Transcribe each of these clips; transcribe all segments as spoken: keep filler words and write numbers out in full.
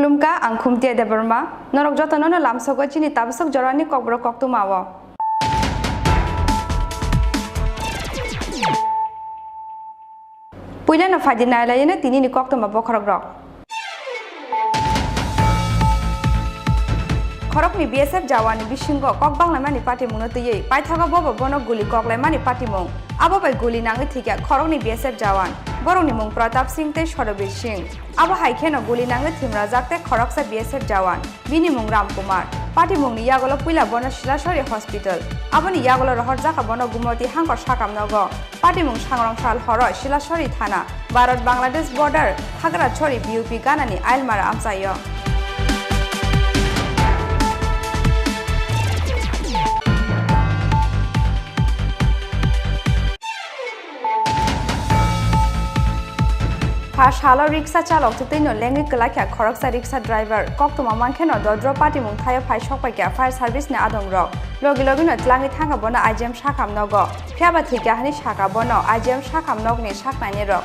Khulumkha, ang Khumtia Debbarma. Norok jotono no lamsogo chini tabasok jorani kokborok koktwma o. Puilano phaidi nailaino tinini koktwma bokhorokrok. Khoroknwi B S F jawani bisingo kok banglaimani patimungno twiwi paithago bobo bono guli koklaimani patimung. Abo bai guli nangwi thwikha khoroknwi B S F jawan. Borokni mung Pratap Singh tei Sorobir Singh. Abo hai kheno guli nangwi thwimrajak tei khoroksa B S F jawan. Bini mung Ram Kumar. Patimungni yagulo puila bono Silasori Hospital. Aboni yagulo rohorjakha bono Gumoti Hangkor sakam nogo. Patimung sangrong sal horo Silasori thana, Bharat Bangladesh border, Khagrachori B O P ganani Ailmara amchaio. Pha salo riksa chalok twtwino lengwi kwlakha khoroksa riksa driver. Koktwma mankheno dodro patimung thaio phai sokpaikha fire service ni adongrok. Logi logino tlangwi thangkha bono I G M sakam nogo. Phiyaba thwikha hwnwi sakha bono I G M sakam nokni saknainirok.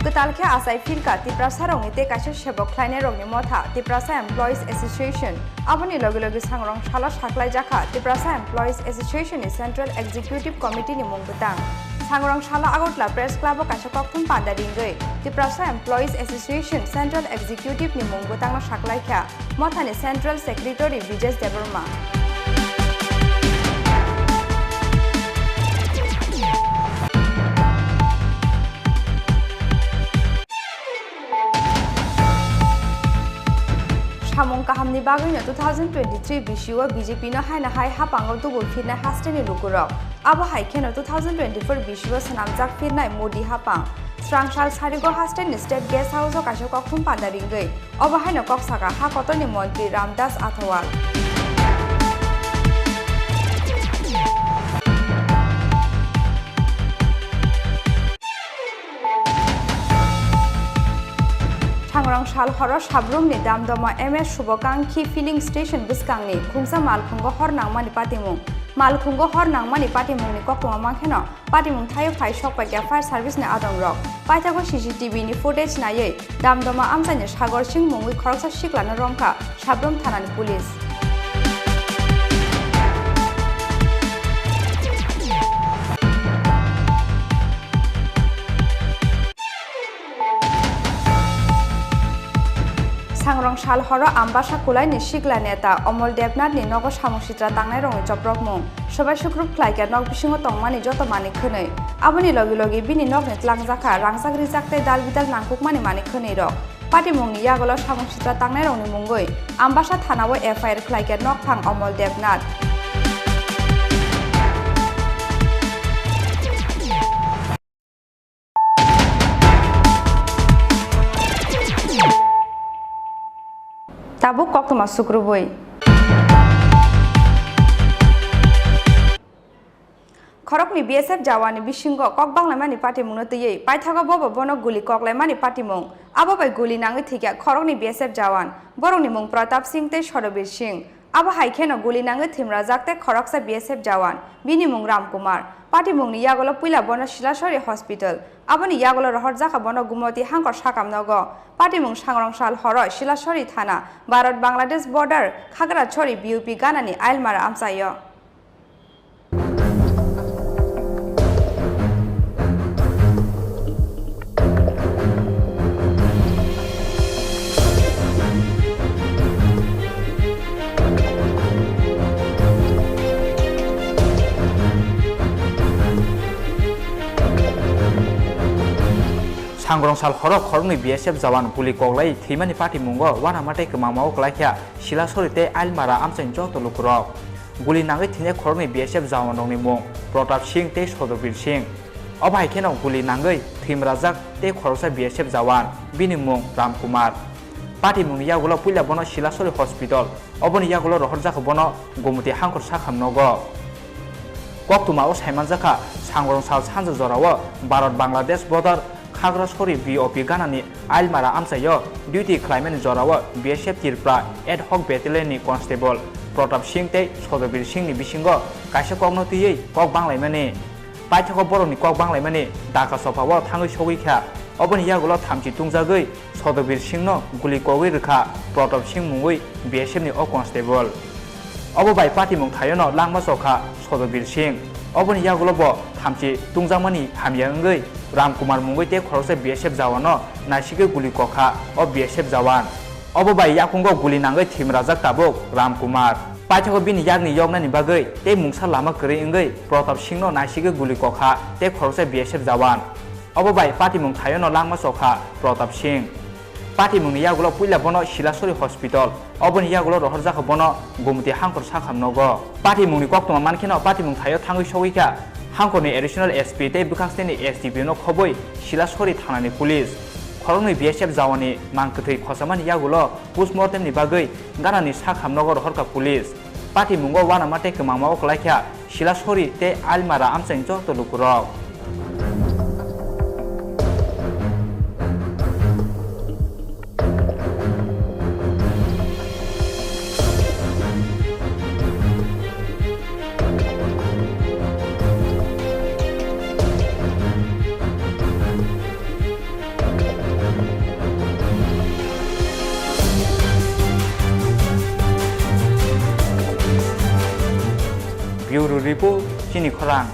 Kwtal khe achai phirkha Tiprasarokni tei kaisa sebok khlainairokni motha Tiprasa Employees Association. Aboni logi logi sangrong salo saklaijakha Tiprasa Employees Association ni Central Executive Committee ni mung bwtang. Sangrong salo Agartala Press Club o kaisa kokthum panda ringwi Tiprasa Employees Association Central Executive ni mung bwtangno saklaikha. Mothani Central Secretary Brijesh Debbarma. Samung kahamni bagwino two thousand twenty-three bisio B J P no haino hai hapango tubui phirnai hasteni lukurok. Abo hai kheno two thousand twenty-four bisio swnamjak phirnai Modi hapang. Srangsal sarigo hasteni State Guest House o kaisa kokthum panda ringwi. Obo haino kok sakha ha kotorni montri Ramdas Athawal. Thangrong sal horo Sabrumni Damdoma M S Subakankhi filling station bwskangni khungsa malkhungo hor nangmani patimung. Malkhungo hor nangmani patimungni koktwma mankheno patimung thaio phai sokpaikha fire service ni adongrok. Paithago C C T V ni footage naiwi Damdoma amchaini Sagar Singh mungwi khoroksa siklano romkha Sabrum thanani police. Sangrong sal horo Ambasa Kulaini sikla neta Omol Debnathni nogo samung sitra tangnairokni chopropmung. Sobai sukrup khlaikha nok bisingo tongmani joto manwi khwnwi. Aboni logi logi bini nokni tlangjakha rangchak rijak tei dal bidal nangkukmani manwi khwnwirok. Patimungni yagulo samung sitra tangnairokni mungwi Ambasa thanao F I R khlaikha nokphang Omol Debnath. Tabuk koktwma sukrubui. Khoroknwi B S F jawani bisingo kok banglaimani patimungno twiwi paithago bobo bono guli koklaimani patimung. Abo bai guli nangwi thwikha khoroknwi B S F jawan. Borokni mung Pratap Singh tei Sorobir Singh. Abo hai kheno guli nangwi thwimrajak tei khoroksa B S F jawan, bini mung Ram Kumar. Patimungni yagulo puila bono Silasori Hospital, aboni yagulo rohorjakha bono Gumoti Hangkor sakam nogo. Patimung sangrong sal horo Silasori thana, Bharat Bangladesh border, Khagrachori B O P ganani Ailmara amchaio. Sangrong sal horo khoroknwi B S F jawan guli koklai thwimani patimungo uanama tei kwmangmao kwlaikha Silasori tei Ailmara amchaini joto lukurok. Guli nangwi thwinai khoroknwi B S F jawanrokni mung Pratap Singh tei Sodobir Singh. Obo hai kheno guli nangwi thwimrajak tei khoroksa B S F jawan, bini mung Ram Kumar. Patimungni yagulo puila bono Silasori Hospital, oboni yagulo rohorjakha bono Gomoti Hangkor sakhamnogo. Koktwmao saimanjakha, sangrong sal sanja jorao Bharat Bangladesh border Khagrasori B O P ganani Ailmara amchaio duty khlaimani jorao B S F Tripura ad hoc battalion ni constable Pratap Singh tei Sodobir Singhni bisingo kaisa kokno twiwi kok banglaimani. Paithago borokni kok banglaimani daka sophao thangwi sogwi kha. Oboni yagulo thamchi tungjagwi Sodobir Singhno guli kogwi rwkha Pratap Singh mungwi B S F ni o constable. Obo bai patimung thaiono langma chokha Sodobir Singh. Oboni yagulo bo thamchi tungjakmani hamya wngwi Ram Kumar mungwi tei khoroksa B S F jawano naisigwi guli kokha o B S F jawan. Obo bai yakungo guli nangwi thwimrajak tabuk Ram Kumar. Paithago bini yakni yoknani bagwi tei mungsa lama kwrwi wngwi Pratap Singhno naisigwi guli kokha tei khoroksa B S F jawan. Obo bai patimung thaiono langma chokha Pratap Singh. Patimungni yagulo puila bono Silasori Hospital, oboni yagulo rohorjakha bono Gumti Hangkhor sakham nogo. Patimungni koktwma mankheno patimung thaio thangwi sogwi kha Hangkhorni Additional S P tei bwkhaksnini S D P O no khobwi Silasori thanani police. Khoroknwi B S F jawani mang kwthwi khochamani yagulo postmortem ni bagwi ganani sakham nogo rohorkha police. Patimungo uanama tei kwmangma o kwlaikha Silasori tei Almara amchaini joto lukurok. Bureau Report, Chini Khorang.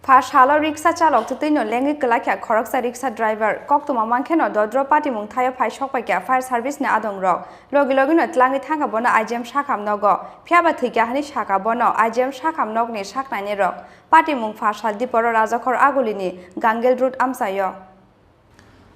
Pha salo riksa chalok twtwino lengwi kwlakya khoroksa riksa driver. Koktwma mankheno dodro patimung thaio phai sokpaikya fire service ni adongrok. Logi logino tlangwi thangkha bono I G M sakham nogo. Phiyaba thwikya hwnwi sakha bono I G M sakham nokni saknainirok. Patimung pha sal diporo Rajakhor Agulini Gangel Road amchaio.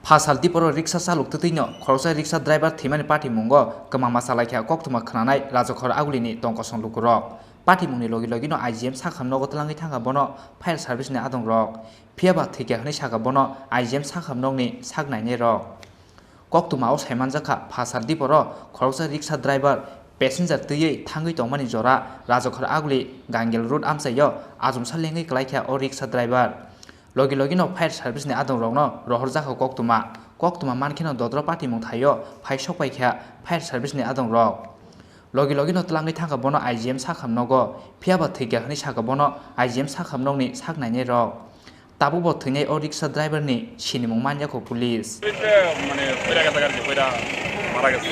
Pha sal diporo riksa chalok twtwino khoroksa riksa driver thwimani patimungo kwmangma chalaikha koktwma khwnanai Rajakhor Agulini tongkosong lukurok. Patimungni logi logino I G M sakham nogo tlangwi thangkha bono fire service ni adongrok. Phiyaba thwikya hwnwi sakha bono I G M sakham nokni saknainirok. Koktwma o saimanjakha pha sal diporo khoroksa riksa driver passenger twiwi thangwi tongmani jora Rajakhor Aguli Gangel Road amchaio achomsa lengwi kwlaikha o riksa driver. Logi logino fire service ni adongrokno rohorjakha koktwma. Koktwma mankheno dodro patimung thaio phai sokpaikha fire service ni adongrok. Logi logino tlangwi thangkha bono I G M sakham nogo. Phiyaba thwikya hwnwi sakha bono I G M sakham nokni saknainirok. Tabukbo thwinai o riksa driver ni sinimung manyakho police. এই যে মানে পড়ে গেছে আর কি, পড়ে মারা গেছে।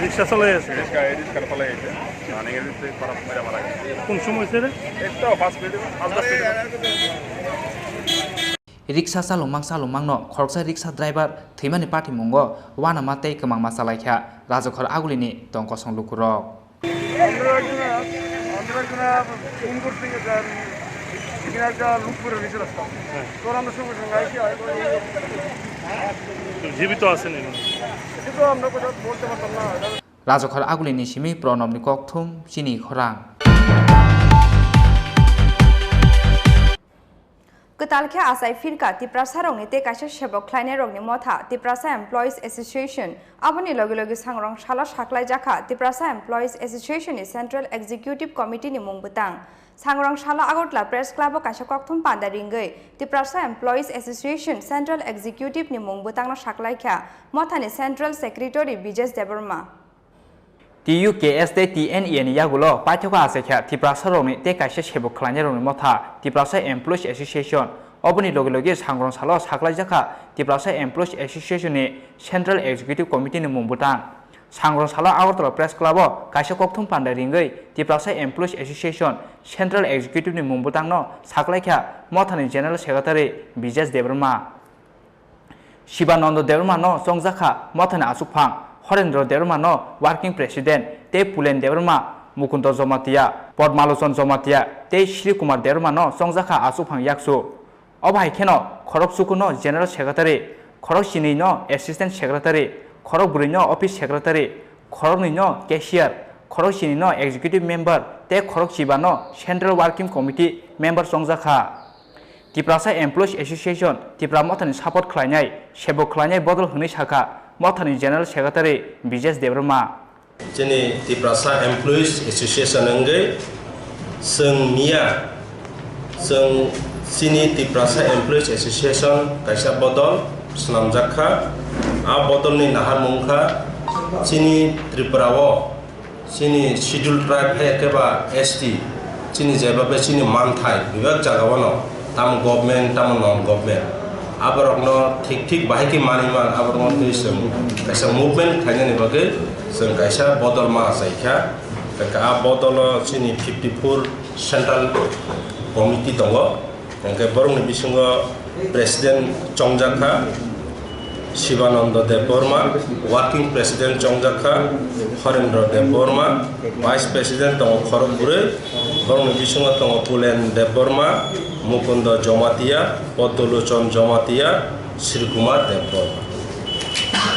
রিক্সা চালাই আছে। রিক্সা, এই রিক্সা চালাই আছে। মানে এই রিক্সা পড়ে মারা গেছে। কোন সময় হয়েছে রে? এই তো পাঁচ মিনিট, পাঁচ দশ minute. Riksa chalokmang chalokmangno khoroksa riksa driver thwimani patimungo uanama tei kwmangma chalaikha Rajakhor Agulini tongkosong lukurok. আমরা একজন, আমরা একজন ফোন করতে গেছে আর এখানে একটা লুক করে নিচে রাস্তা। হ্যাঁ। তো আমরা সঙ্গে সঙ্গে আইসি, আইসি। তো জীবিত আছেন এখন? এটা তো আমরা কথা বলতে পারতাম না। Rajakhor Agulini simi Pranobni kokthum Chini Khorang. Kwtal khe achai phirkha Tiprasarokni tei kaisa sebok khlainairokni motha Tiprasa Employees Association. Aboni logi logi sangrong salo saklaijakha Tiprasa Employees Association ni Central Executive Committee ni mung bwtang. Sangrong salo Agartala Press Club o kaisa kokthum panda ringwi Tiprasa Employees Association Central Executive ni mung bwtangno saklaikha mothani Central Secretary Bijesh Debbarma. T U K S tei T N E A ni yagulo paithakgo achaikha Tiprasarokni tei kaisa sebok khlainairokni motha Tiprasa Employees Association. Oboni logi logi sangrong salo saklaijakha Tiprasa Employees Association ni Central Executive Committee ni mung bwtang. Sangrong salo Agartala Press Club o kaisa kokthum panda ringwi Tiprasa Employees Association Central Executive ni mung bwtangno saklaikha mothani General Secretary Bijesh Debbarma. Shibananda Debbarma no chongjakha mothani achukphang, Horendra Debbarma no working president, tei Pulen Debbarma, Mukunda Jamatia, Padmalochon Jamatia, tei Shri Kumar Debbarma no chongjakha achukphang yaksu. Obo hai kheno khorok chuku no general secretary, khorok chinwi no assistant secretary, khorok bwrwi no office secretary, khoroknwi no cashier, khorok chinwi no executive member tei khorok chiba no central working committee member chongjakha. Tiprasa Employees Association Tipra mothani support khlainai, sebok khlainai bodol hwnwi sakha mothani General Secretary Bijesh Debbarma. Chini Tiprasa Employees Association wngwi chwng miya, chwng chini Tiprasa Employees Association kaisa bodol swnamjak kha. A bodolni naharmung kha Chini Tripura o chini Scheduled Tribe hai khe ba S T, chini jeba bai chini manthai bebak jaga o no, tamo government, tamo non government, aborok no thik thik bahai khe manwi man, aborok no twi chwng kaisa movement khlainani bagwi chwng kaisa bodol ma achai kha. Hwnkhe a bodol o chini fifty four Central Committee tongo. Hwnkhe borokni bisingo President chongjak kha Shivananda Debbarma, Working President chongjak kha Horendra Debbarma, Vice President tongo khorok bwrwi, borokni bisingo tongo Pulen Debbarma, Mukunda Jomatia, Poddolochon Jomatia, Srikumar Debbarma.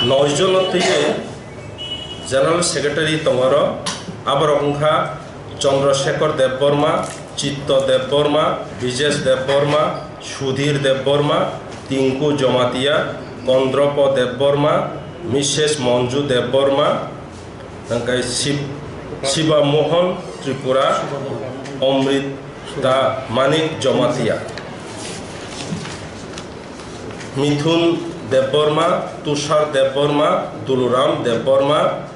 Noi jono twiwi General Secretary tongo oro, aborok wngkha Chandra Shekhar Debbarma, Chitto Debbarma, Brijesh Debbarma, Sudhir Debbarma, Tinku Jomatia, Kondropo Debbarma, Missus Manju Debbarma, hwnkhe Shiv-, Shiva Mohan Tripura, Amrita Manik Jomatia. Mithun Debbarma, Tushar Debbarma, Duluram Debbarma,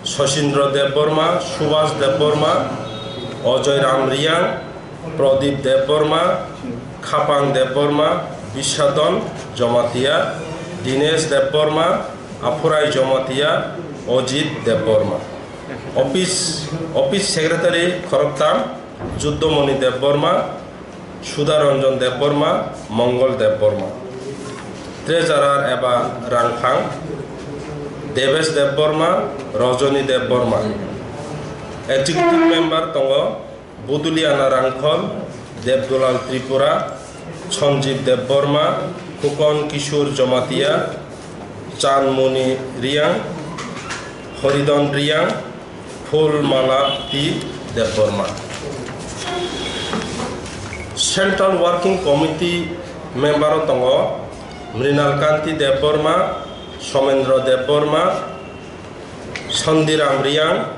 Sachindra Debbarma, Subhas Debbarma, Ajoy Ram Riang, Pradip Debbarma, Khapang Debbarma, Biswadon Jomatia, Dinesh Debbarma, Aphurai Jomatia, Ajit Debbarma. Office, Office Secretary khoroktham, Juddomoni Debbarma, Sudharanjan Debbarma, Mongol Debbarma. Treasurer eba rangphang, Debesh Debbarma, Rajani Debbarma. Executive member tongo Buduliana Rangkhol, Debdulal Tripura, Sanjeev Debbarma, Khukon Kishore Jomatia, Chanmoni Riang, Horidon Riang, Phulmala T Debbarma. Central Working Committee member o tongo Mrinal Kanti Debbarma, Somendra Debbarma, Sondiram Riang,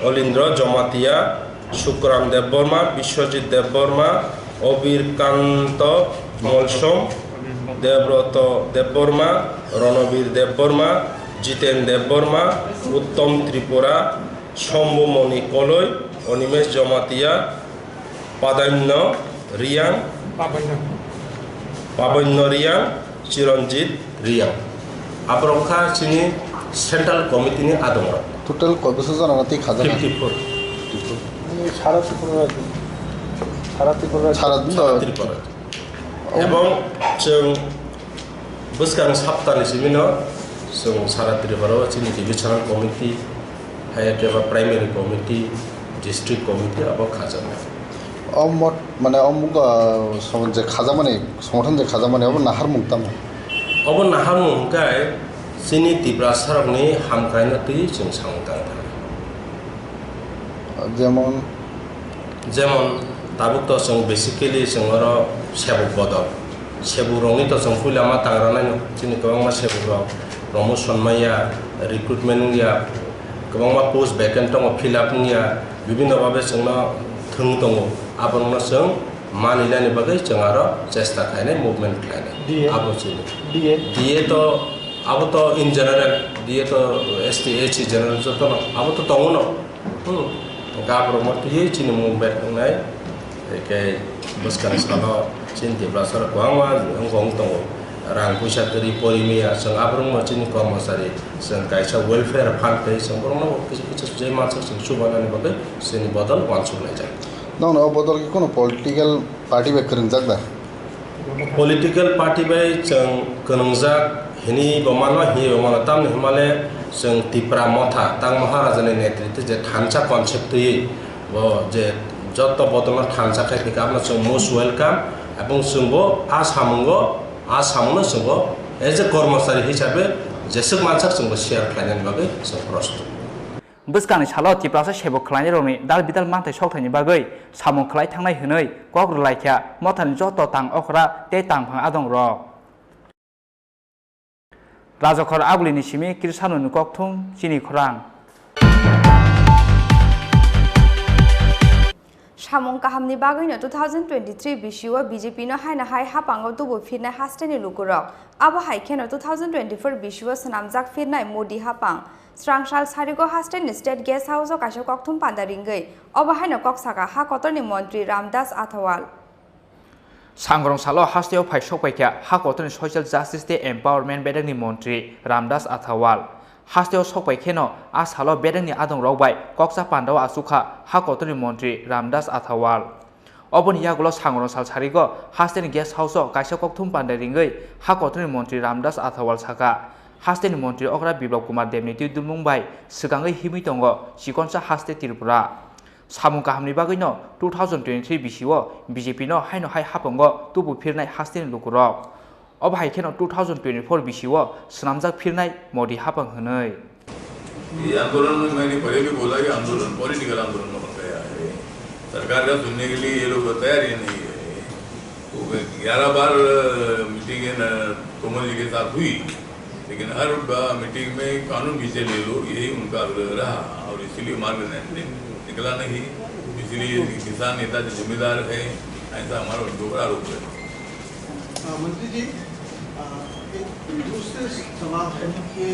Olindra Jomatia, Sukram Debbarma, Biswajit Debbarma, Obir Kanto Molsom, Debroto Debbarma, Ronobir Debbarma, Jiten Debbarma, Uttom Tripura, Sombumoni Koloi, Onimesh Jomatia, Padanyo Riang, Pabanyo. Pabanyo Riang, Chiranjit Riang. Aborok kha chini Central Committee ni adongrok. Total koi bosor jona no twi khajak? Fifty four. Sara Tripura rajyo. Sara Tripura rajyo. Sara Sara Tripura. Tripura. Oh. Ebong chwng bwskang saptani simi no chwng sara Tripura o chini Divisional Committee, hai khe ba Primary Committee, District Committee abo khajaknai. O mot, mane o muga song-, je khajakmani, songothon je khajakmani, obo naharmung tamo? Obo naharmung hwnkhe chini Tiprasarokni hamkraino twi chwng samung tang thang. Jemon? Jemon, tabuk to chwng basically chwng oro sebuk bodol. Sebukrokni to chwng puila ma tang rwnaino, chini kwbangma sebukrok promotion maya, recruitment wngya, kwbangma post vacant tongo, fill up wngya, bibhinno bhabe chwngno thwng tongo. Aborokno chwng maninani bagwi chwng aro chesta khlainai, movement khlainai. D A? Abo chini. D A? D A to, abo to in general, D A to S T, S C general jotono, abo to tongo no. Hmm. Gabrokno twiwi chini movement wngnai. Tei khe bwskang salo chini Tiprasarok kwbangma wng tongo. Rang puisa kwrwi pori maya, chwng aborokno chini kormosari, chwng kaisa welfare fund tei chwng borokno kisa kisa je mansak chwng chubanani bagwi chini bodol uansuk laijak. Nokno o bodol khe kono political party bai kwrwngjak da? Political party bai chwng kwrwngjak hinwi bo mano, hinwi bo mano. Tamni hwnmale chwng Tipra Motha, tang Maharajani netritwe je thansa concept twiwi bo je joto bodolno thansa khai phika, abono chwng most welcome. Ebong chwngbo a samungo, a samungno chwngbo as a kormosari hisabe jeswk mansak chwngbo share khlainani bagwi chwng prostut. Bwskangni salo Tiprasa sebuk khlainairokni dal bidal manthai sokthaini bagwi samung khlai thangnai hwnwi kok rwlaikha Mothani joto tang okra tei tangphang adongrok. Rajakhor Agulini simi Krisanoni kokthum chini khorang. Samung kahamni bagwino two thousand twenty-three bisio B J P no haino hai hapango tubu phirnai hasteni lukurok. Abo hai kheno two thousand twenty-four bisio swnamjak phirnai Modi hapang. Srangsal sarigo hasteni State Guest House o kaisa kokthum panda ringwi obo haino kok saka ha kotorni montri Ramdas Athawal. Sangrong salo hasteo phai sokpaikha ha kotorni Social Justice tei Empowerment bedekni montri Ramdas Athawal. Hasteo sokpai kheno a salo bedekni adongrok bai koksa pandao achukha ha kotorni montri Ramdas Athawal. Oboni yagulo sangrong sal sarigo hasteni Guest House o kaisa kokthum panda ringwi ha kotorni montri Ramdas Athawal saka, hasteni montri okra Biplab Kumar Debni twi dulmung bai swkangwi himwi tongo chikonsa haste Tripura. Samung kahamni bagwino two thousand twenty-three bisio B J P no haino hai hapango tubu phirnai hasteni lukurok. Obo hai kheno two thousand twenty-four bisio swnamjak phirnai Modi hapang hwnwi. ये आंदोलन में मैंने पहले भी बोला, ये आंदोलन पॉलिटिकल आंदोलन बन गया है। सरकार का सुनने के लिए ये लोग तैयार ही नहीं है। तो ग्यारह बार मीटिंग है ना, तोमर जी के साथ हुई, लेकिन हर मीटिंग में कानून पीछे ले लो, यही उनका आग्रह रहा और इसीलिए मार्ग निकला नहीं। इसलिए किसान नेता जो जिम्मेदार है, ऐसा हमारा उनके ऊपर आरोप है। मंत्री जी, एक दूसरे सवाल है कि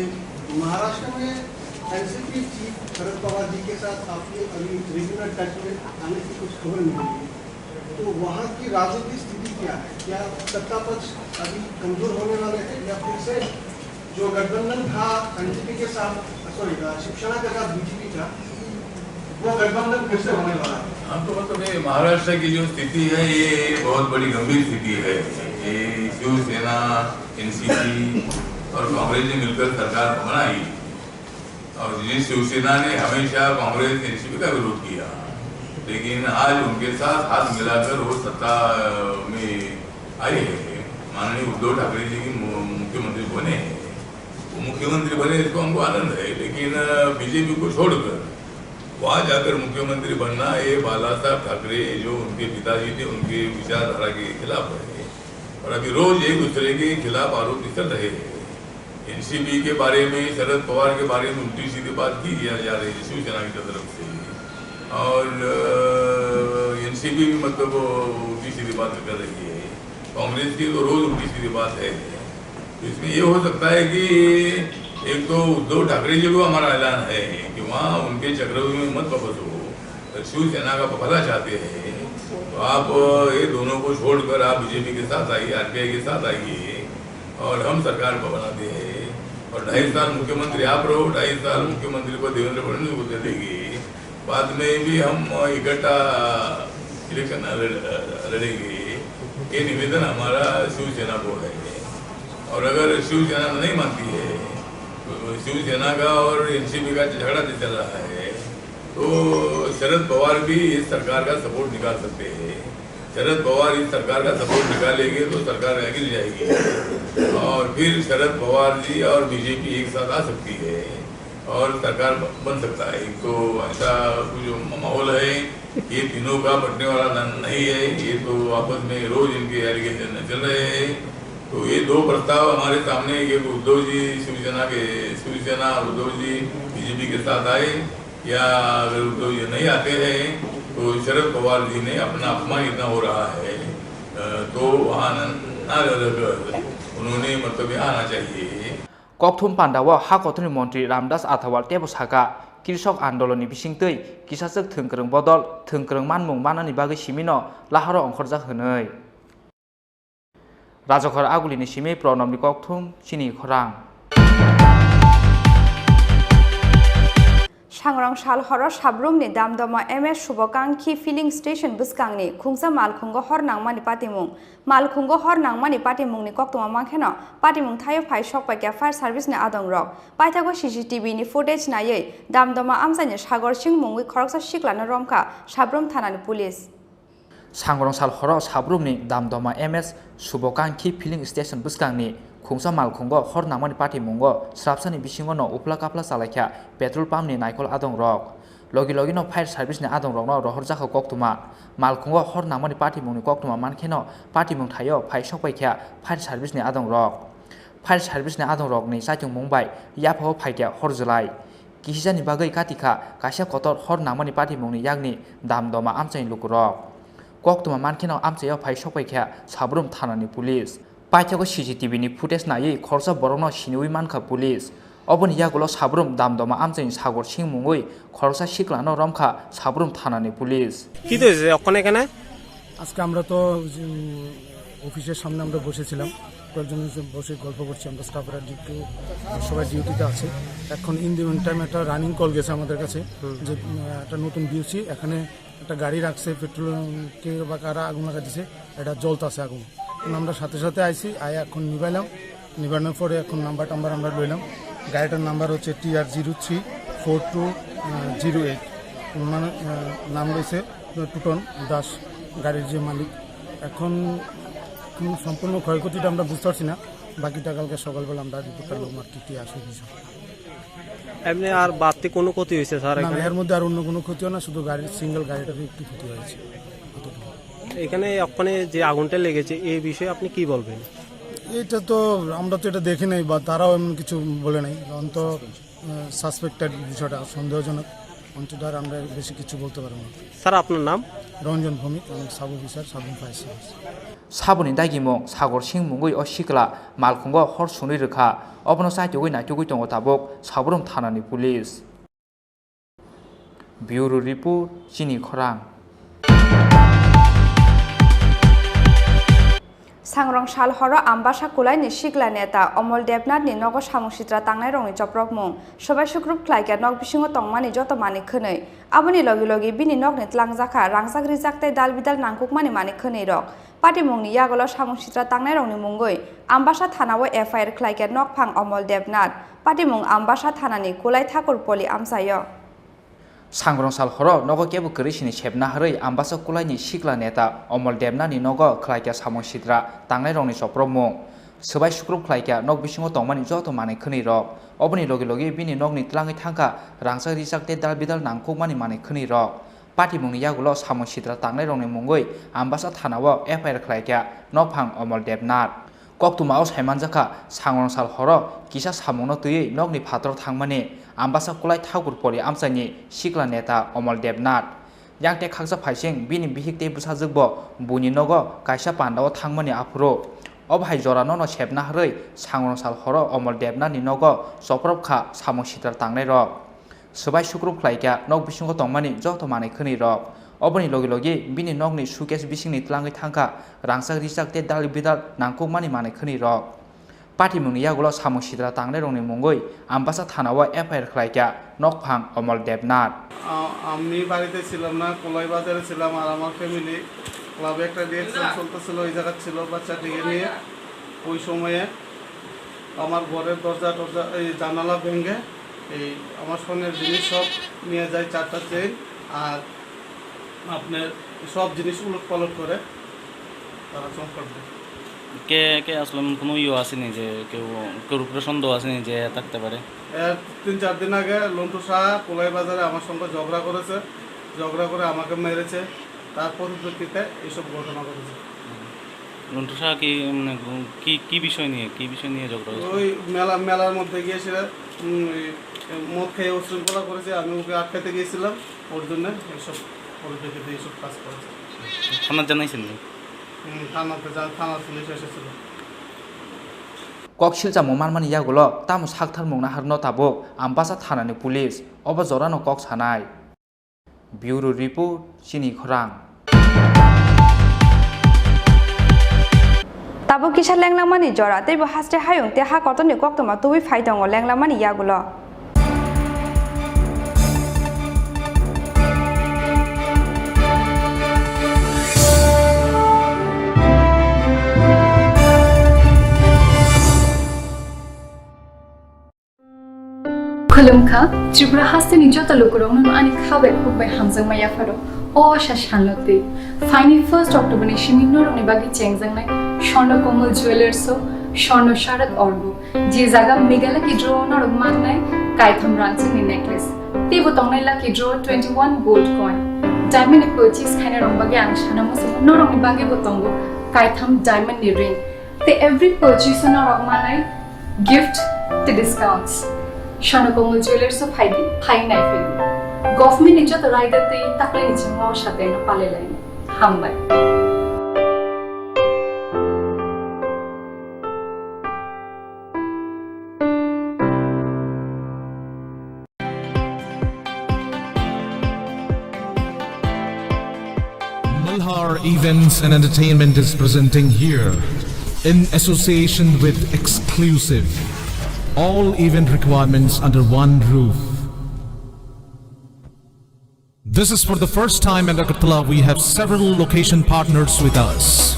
महाराष्ट्र में एनसीपी चीफ शरद पवार जी के साथ आपके अभी रेगुलर टच में आने की कुछ खबर मिली है। तो वहाँ की राजनीतिक स्थिति क्या है? क्या सत्ता पक्ष अभी कमजोर होने वाले हैं या फिर से जो गठबंधन था एनसीपी के साथ, सॉरी, शिवसेना के साथ बीजेपी का, वो गठबंधन फिर से होने वाला है? हाँ, तो मतलब ये महाराष्ट्र की जो स्थिति है, ये बहुत बड़ी गंभीर स्थिति है। ये शिवसेना, एनसीपी और कांग्रेस ने मिलकर सरकार बनाई। और जिस शिवसेना ने हमेशा कांग्रेस, एनसीपी का विरोध किया, लेकिन आज उनके साथ हाथ मिलाकर वो सत्ता में आई है। माननीय उद्धव ठाकरे जी की मु-, मुख्यमंत्री बने हैं। वो मुख्यमंत्री बने, इसको हमको आनंद है, लेकिन बीजेपी को छोड़कर वहाँ जाकर मुख्यमंत्री बनना, ये बाला साहब ठाकरे जो उनके पिताजी थे, उनके विचारधारा के खिलाफ है। और अभी रोज एक दूसरे के खिलाफ आरोप निकल रहे हैं। एनसीपी के बारे में, शरद पवार के बारे में उल्टी सीधी बात की जा, जा रही है शिवसेना की तरफ से। और, अ, एनसीपी भी, मतलब, वो उल्टी सीधी बात कर रही है। कांग्रेस की तो रोज उल्टी सीधी बात है। तो इसमें ये हो सकता है कि एक तो उद्धव ठाकरे जी को हमारा ऐलान है कि वहाँ उनके चक्रव्यूह में मत फंसो, शिवसेना का भला चाहते हैं, तो आप ये दोनों को छोड़कर आप बीजेपी के साथ आइए, आरपीआई के साथ आइए और हम सरकार को बनाते हैं। और ढाई साल मुख्यमंत्री आप रहो, ढाई साल मुख्यमंत्री को देवेंद्र फडणवीस को दे देंगे, बाद में भी हम इकट्ठा इलेक्शन लड़-, लड़ेंगे। ये निवेदन हमारा शिवसेना को है। और अगर शिवसेना नहीं मानती है, तो शिवसेना का और एनसीपी का झगड़ा जो चल रहा है, तो शरद पवार भी इस सरकार का सपोर्ट निकाल सकते हैं। शरद पवार इस सरकार का सपोर्ट निकालेंगे तो सरकार गिर जाएगी और फिर शरद पवार जी और बीजेपी एक साथ आ सकती है और सरकार ब-, बन सकता है। तो ऐसा कुछ माहौल है, ये तीनों का बंटने वाला न-, नहीं है। ये तो आपस में रोज इनके एलिगेशन चल रहे हैं। तो ये दो प्रस्ताव हमारे सामने, एक उद्धव जी शिवसेना के, शिवसेना उद्धव जी बीजेपी के साथ आए, या अगर उद्धव जी नहीं आते हैं तो शरद पवार जी ने अपना अपमान इतना हो रहा है, अ, तो वहाँ न, ना रहकर उन्होंने, मतलब, यहाँ आना चाहिए। Kokthum pandao ha kotorni montri Ramdas Athawal tebo saka, Krishok andolonni bisingtwi kisachwk thwngkwrwng bodol thwngkwrwng manmung manani bagwi simino lahoro ongkhorjak hwnwi. Rajakhor Agulini simi Pranobni kokthum chini khorang. Sangrong sal horo Sabrumni Damdoma M S Subokangkhi filling station bwskangni khungsa malkhungo hor nangmani patimung. Malkhungo hor nangmani patimungni koktwma mankheno patimung thaio phai sokpaikha fire service ni adongrok. Paithago C C T V ni footage naiwi Damdoma amchaini Sagor Singh mungwi khoroksa siklano romkha Sabrum thanani police. Sangrong sal horo Sabrumni Damdoma M S Subokangkhi filling station bwskangni khungsa malkhungo hor nangmani patimungo srapsani bisingono uphla kaphla chalaikha petrol pump ni naikol adongrok. Logi logino fire service ni adongrokno rohorjakha koktwma. Malkhungo hor nangmani patimungni koktwma mankheno patimung thaio phai sokpaikha fire service ni adongrok. Fire service ni adongrokni chaichungmung bai yaphao phaikha hor jwlai. Kisijani bagwi katikha kaisa kotor hor nangmani patimungni yakni Damdoma amchaini lukurok. Koktwma mankheno amchaio phai sokpaikha Sabrum thanani police. Paithago C C T V ni footage naiwi khoroksa borokno siniwi mankha police. Oboni yagulo sabrum Damdoma amchaini Sagor Singh mungwi khoroksa siklano romkha sabrum thanani police. কি তো হয়েছে অক্ষণ এখানে? আজকে আমরা তো, উম, অফিসের সামনে আমরা বসেছিলাম, কয়েকজন এসে বসে গল্প করছি, আমরা স্টাফরা ডিউটি, সবাই ডিউটিতে আছে। এখন ইন দি মিন টাইম একটা রানিং কল গেছে আমাদের কাছে যে, উম, একটা নতুন বিওসি এখানে একটা গাড়ি রাখছে, পেট্রোল কে বা কারা আগুন লাগাই দিছে, এটা জ্বলতাছে আগুন। এখন আমরা সাথে সাথে আইছি, আয়া এখন নিবাইলাম, নিবানোর পরে এখন নাম্বার টাম্বার আমরা লইলাম। গাড়িটার নাম্বার হচ্ছে T R zero three four two zero eight. মানে, আহ, নাম রয়েছে টুটন দাস, গাড়ির যে মালিক। এখন কোনো সম্পূর্ণ ক্ষয়ক্ষতিটা আমরা বুঝতে পারছি না, বাকিটা কালকে সকালবেলা আমরা রিপোর্টটা নেবো আর কি, কি আসে বিষয়। এমনি আর বাড়তি কোনো ক্ষতি হয়েছে স্যার না, না, এখানে? এর মধ্যে আর অন্য কোনো ক্ষতিও না, শুধু গাড়ির, সিঙ্গেল গাড়িটারই একটু ক্ষতি হয়েছে, অতটুকু। এখানে অক্ষণে যে আগুনটা লেগেছে, এই বিষয়ে আপনি কি বলবেন? এটা তো, আমরা তো এটা দেখি নাই বা তারাও এমন কিছু বলে নাই, কারণ তো, আহ, সাসপেক্টেড বিষয়টা, সন্দেহজনক, অন্তত আর আমরা বেশি কিছু বলতে পারবো না। স্যার, আপনার নাম? রঞ্জন ভৌমিক, আমি sub officer, sub fire service. Saboni dagimung Sagor Singh mungwi o sikla malkhungo hor sunwi rwkha. Obono chaitugwi naitugwi tongo tabuk Sabrum thanani police. Bureau Report, Chini Khorang. Sangrong sal horo Ambasa Kulaini sikla neta Omol Debnathni nogo samung sitra tangnairokni chopropmung, sobai sukrup khlaikha nok bisingo tongmani joto manwi khwnwi. Aboni logi logi bini nokni tlangjakha rangchak rijak tei dal bidal nangkukmani manwi khwnwi rok. Patimungni yagulo samung sitra tangnairokni mungwi Ambasa thanao F I R khlaikha nokphang Omol Debnath. Patimung Ambasa thanani Kulai Thakur Poli amchaio. Sangrong sal horo nogo kebo kwrwi sini sepna harwi Ambasa Kulaini sikla neta Omol Debnathni nogo khlaikha samung sitra tangnairokni chopropmung. Swbai sukrup khlaikha nok bisingo tongmani joto manwi khwnwi rok. Oboni logi logi bini nokni tlangwi thangkha rangchak rijak tei dal bidal nangkukmani manwi khwnwi rok. Patimungni yagulo samung sitra tangnairokni mungwi Ambasa thanao F I R khlaikha nokphang Omol Debnath. Koktwmao saimanjakha, sangrong sal horo kisa samungno twiwi nokni phataro thangmani Ambasa Kulai Thakur Poli amchaini sikla neta Omol Debnath. Yang tei khaksa phaising bini bihik tei bwsajwkbo buini nogo kaisa pandao thangmani aphuru. Obo hai jora nono sepna harwi sangrong sal horo Omol Debnathni nogo chopropkha samung sitra tangnairok. Swbai sukrup khlaikha nok bisingo tongmani joto manwi khwnwi rok. Oboni logi logi bini nokni suitcase bisingni tlangwi thangkha rangchak rijak tei dal bidal nangkukmani manwi khwnwi rok. Patimungni yagulo samung sitra tangnairokni mungwi Ambasa thanao F I R khlaikha nokphang Omol Debnath. আ-, আমি বাড়িতে ছিলাম না, কোলাই বাজারে ছিলাম, আর আমার ফ্যামিলি ক্লাবে একটা রিহার্সাল চলতেছিল, ওই জায়গা ছিল বাচ্চাটিকে নিয়ে। ওই সময়ে আমার ঘরের দরজা টরজা, এই জানালা ভেঙে এই আমার স্বর্ণের জিনিস সব নিয়ে যায়, চারটা চেইন আর আপনার সব জিনিস উলট পালট করে তারা চম্পট দেয়। কে, কে আসলে কোনো ইয়ে আসেনি যে কেউ, কেউ উপরে সন্দেহ আসেনি যে থাকতে পারে? এর তিন চার দিন আগে লন্টু শাহ কোলাই বাজারে আমার সঙ্গে ঝগড়া করেছে, ঝগড়া করে আমাকে মেরেছে, তার পরিপ্রেক্ষিতে এইসব ঘটনা ঘটেছে। লন্টু শাহ কি, মানে, কি, কি বিষয় নিয়ে, কি বিষয় নিয়ে ঝগড়া হয়েছিল? ওই মেলা, মেলার মধ্যে গিয়েছিল, উম, ওই মদ খেয়ে উশৃঙ্খলা করেছে, আমি ওকে আটকাতে গিয়েছিলাম, ওর জন্য এইসব পরিপ্রেক্ষিতে এইসব কাজ করেছে। থানাত জানাইছেন নি? হুম, থানাতে যা-, থানার পুলিশ এসেছিল। Kok silchamo manmani yagulo tamo saktharmung naharno tabuk Ambasa thanani police obo jorano kok sanai. Bureau Report, Chini Khorang. Tabuk kisa lenglangmani jora, teibo haste hayung tei ha kotorni koktwma tubui phai tongo lenglangmani yagulo. Khulumkha, Tripura hasteni joto lukurokno ani kha bai khuk bai hamjakma yapharo o sa salno twi. Phaini first October ni simi norokni bagwi chengjaknai Swarna Komal Jewellers o Swarna Sharak Orgo, je jaga Meghalaya ki draw norok mannai kaitham rangchakni necklace. Teibo tongnai lucky draw twenty one gold coin. Diamond ni purchase khainai rok bagwi ang sana muchungo, norokni bagwi bo tongo kaitham diamond ni ring. Tei every purchase o norok manai gift tei discounts. Swarna Komal Jewellers o phai di, phai nai phai di. Government ni joto raida tei taklai ni chingma o sateno palai lai. Hambai. Malhar Events and Entertainment is presenting here, in association with Exclusive, all event requirements under one roof. This is for the first time in Agartala. We have several location partners with us.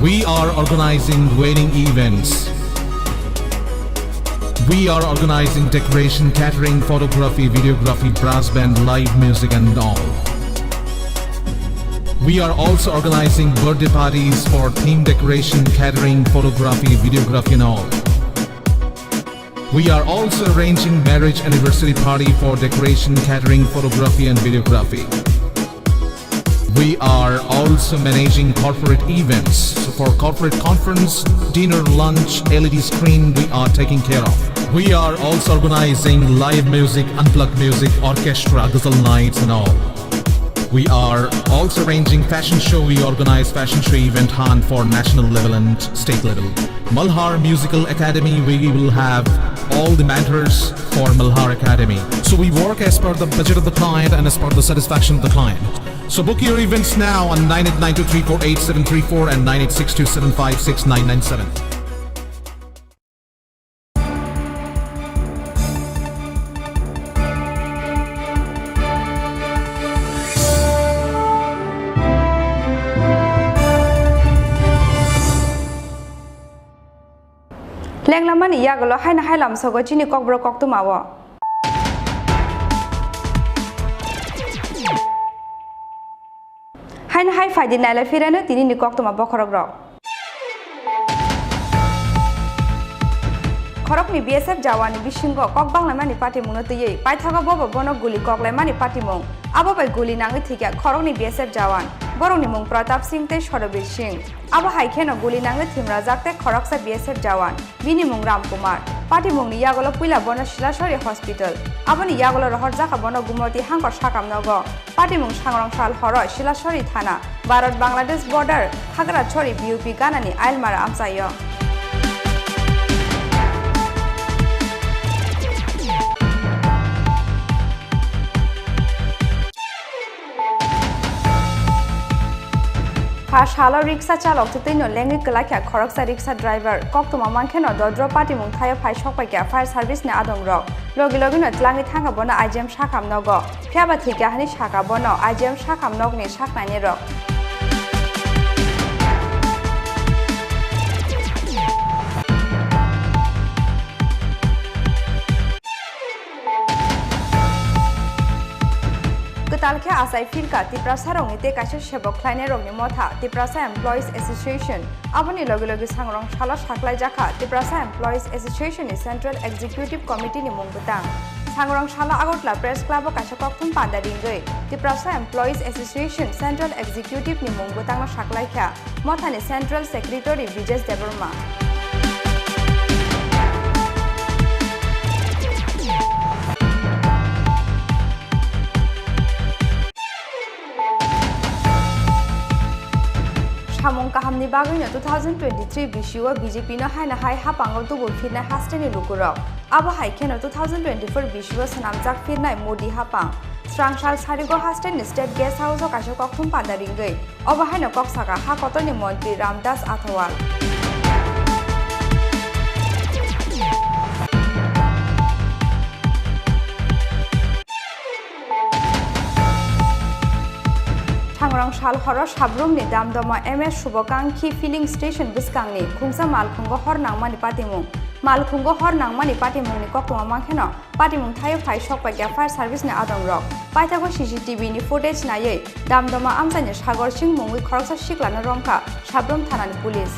We are organizing wedding events. We are organizing decoration, catering, photography, videography, brass band, live music and all. We are also organizing birthday parties for theme decoration, catering, photography, videography and all. We are also arranging marriage anniversary party for decoration, catering, photography and videography. We are also managing corporate events. So for corporate conference, dinner, lunch, L E D screen, we are taking care of. We are also organizing live music, unplugged music, orchestra, ghazal nights and all. We are also arranging fashion show. We organize fashion show event hunt for national level and state level. Malhar Musical Academy, we will have all the mentors for Malhar Academy. So we work as per the budget of the client and as per the satisfaction of the client. So book your events now on nine eight nine two three four eight seven three four and nine eight six two seven five six nine nine seven. Lenglamani yagulo haino hai lamsogo chini kokborok koktwmao. Haino hai phaidi nailai phirano tinini koktwma bokhorokrok. Khoroknwi B S F jawanni bisingo kok banglaimani patimungno twiwi paithago bobo bono guli koklaimani patimung. Abo bai guli nangwi thwikha khoroknwi B S F jawan. Borokni mung Pratap Singh tei Sorobir Singh. Abo hai kheno guli nangwi thwimrajak tei khoroksa B S F jawan. Bini mung Ram Kumar. Patimungni yagulo puila bono Silasori Hospital, aboni yagulo rohorjakha bono Gumoti Hangkor sakam nogo. Patimung sangrong sal horo Silasori thana, Bharat Bangladesh border, Khagrachori B U P ganani Ailmara amchaio. Pha salo riksa chalok twtwino lengwi kwlai kha khoroksa riksa driver. Koktwma mankheno dodro patimung thaio phai sokpaikha fire service ni adongrok. Logi logino tlangwi thangkha bono I G M sakam nogo. Phiyaba thwikha hwnwi sakha bono I G M sakam nokni saknainirok. Kwtal khe achai phirkha Tiprasarokni tei kaisa sebok khlainairokni motha Tiprasa Employees Association. Aboni logi logi sangrong salo saklaijakha Tiprasa Employees Association ni Central Executive Committee ni mung bwtang. Sangrong salo Agartala Press Club o kaisa kokthum panda ringwi Tiprasa Employees Association Central Executive ni mung bwtangno saklaikha. Mothani Central Secretary Brijesh Debbarma. Samung kahamni bagwino two thousand twenty-three bisio B J P no haino hai hapango tubu phirnai hasteni lukurok. Abo hai kheno two thousand twenty-four bisio swnamjak phirnai Modi hapang. Srangsal sarigo hasteni State Guest House o kaisa kokthum panda ringwi. Obo haino kok saka ha kotorni montri Ramdas Athawal. Thangrong sal horo Sabrumni Damdoma M S Subokangkhi Filling Station bwskangni khungsa malkhungo hor nangmani patimung. Malkhungo hor nangmani patimungni koktwma mankheno patimung thaio phai sokpaikha fire service ni adongrok. Paithago C C T V ni footage naiwi Damdoma amchaini Sagor Singh mungwi khoroksa siklano romkha Sabrum thanani police.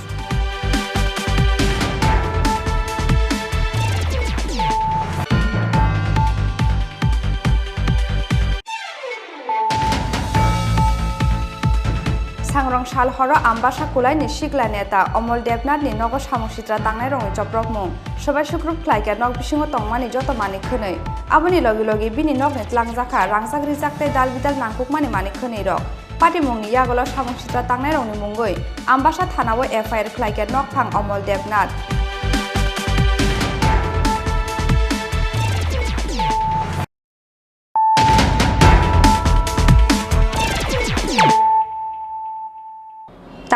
Sangrong sal horo Ambasa Kulaini sikla neta Omol Debnathni nogo samung sitra tangnairokni chopropmung. Sobai sukrup khlaikha nok bisingo tongmani joto manwi khwnwi. Aboni logi logi bini nokni tlangjakha rangchak rijak tei dal bidal nangkukmani manwi khwnwirok. Patimungni yagulo samung sitra tangnairokni mungwi Ambasa thanao F I R khlaikha nokphang Omol Debnath.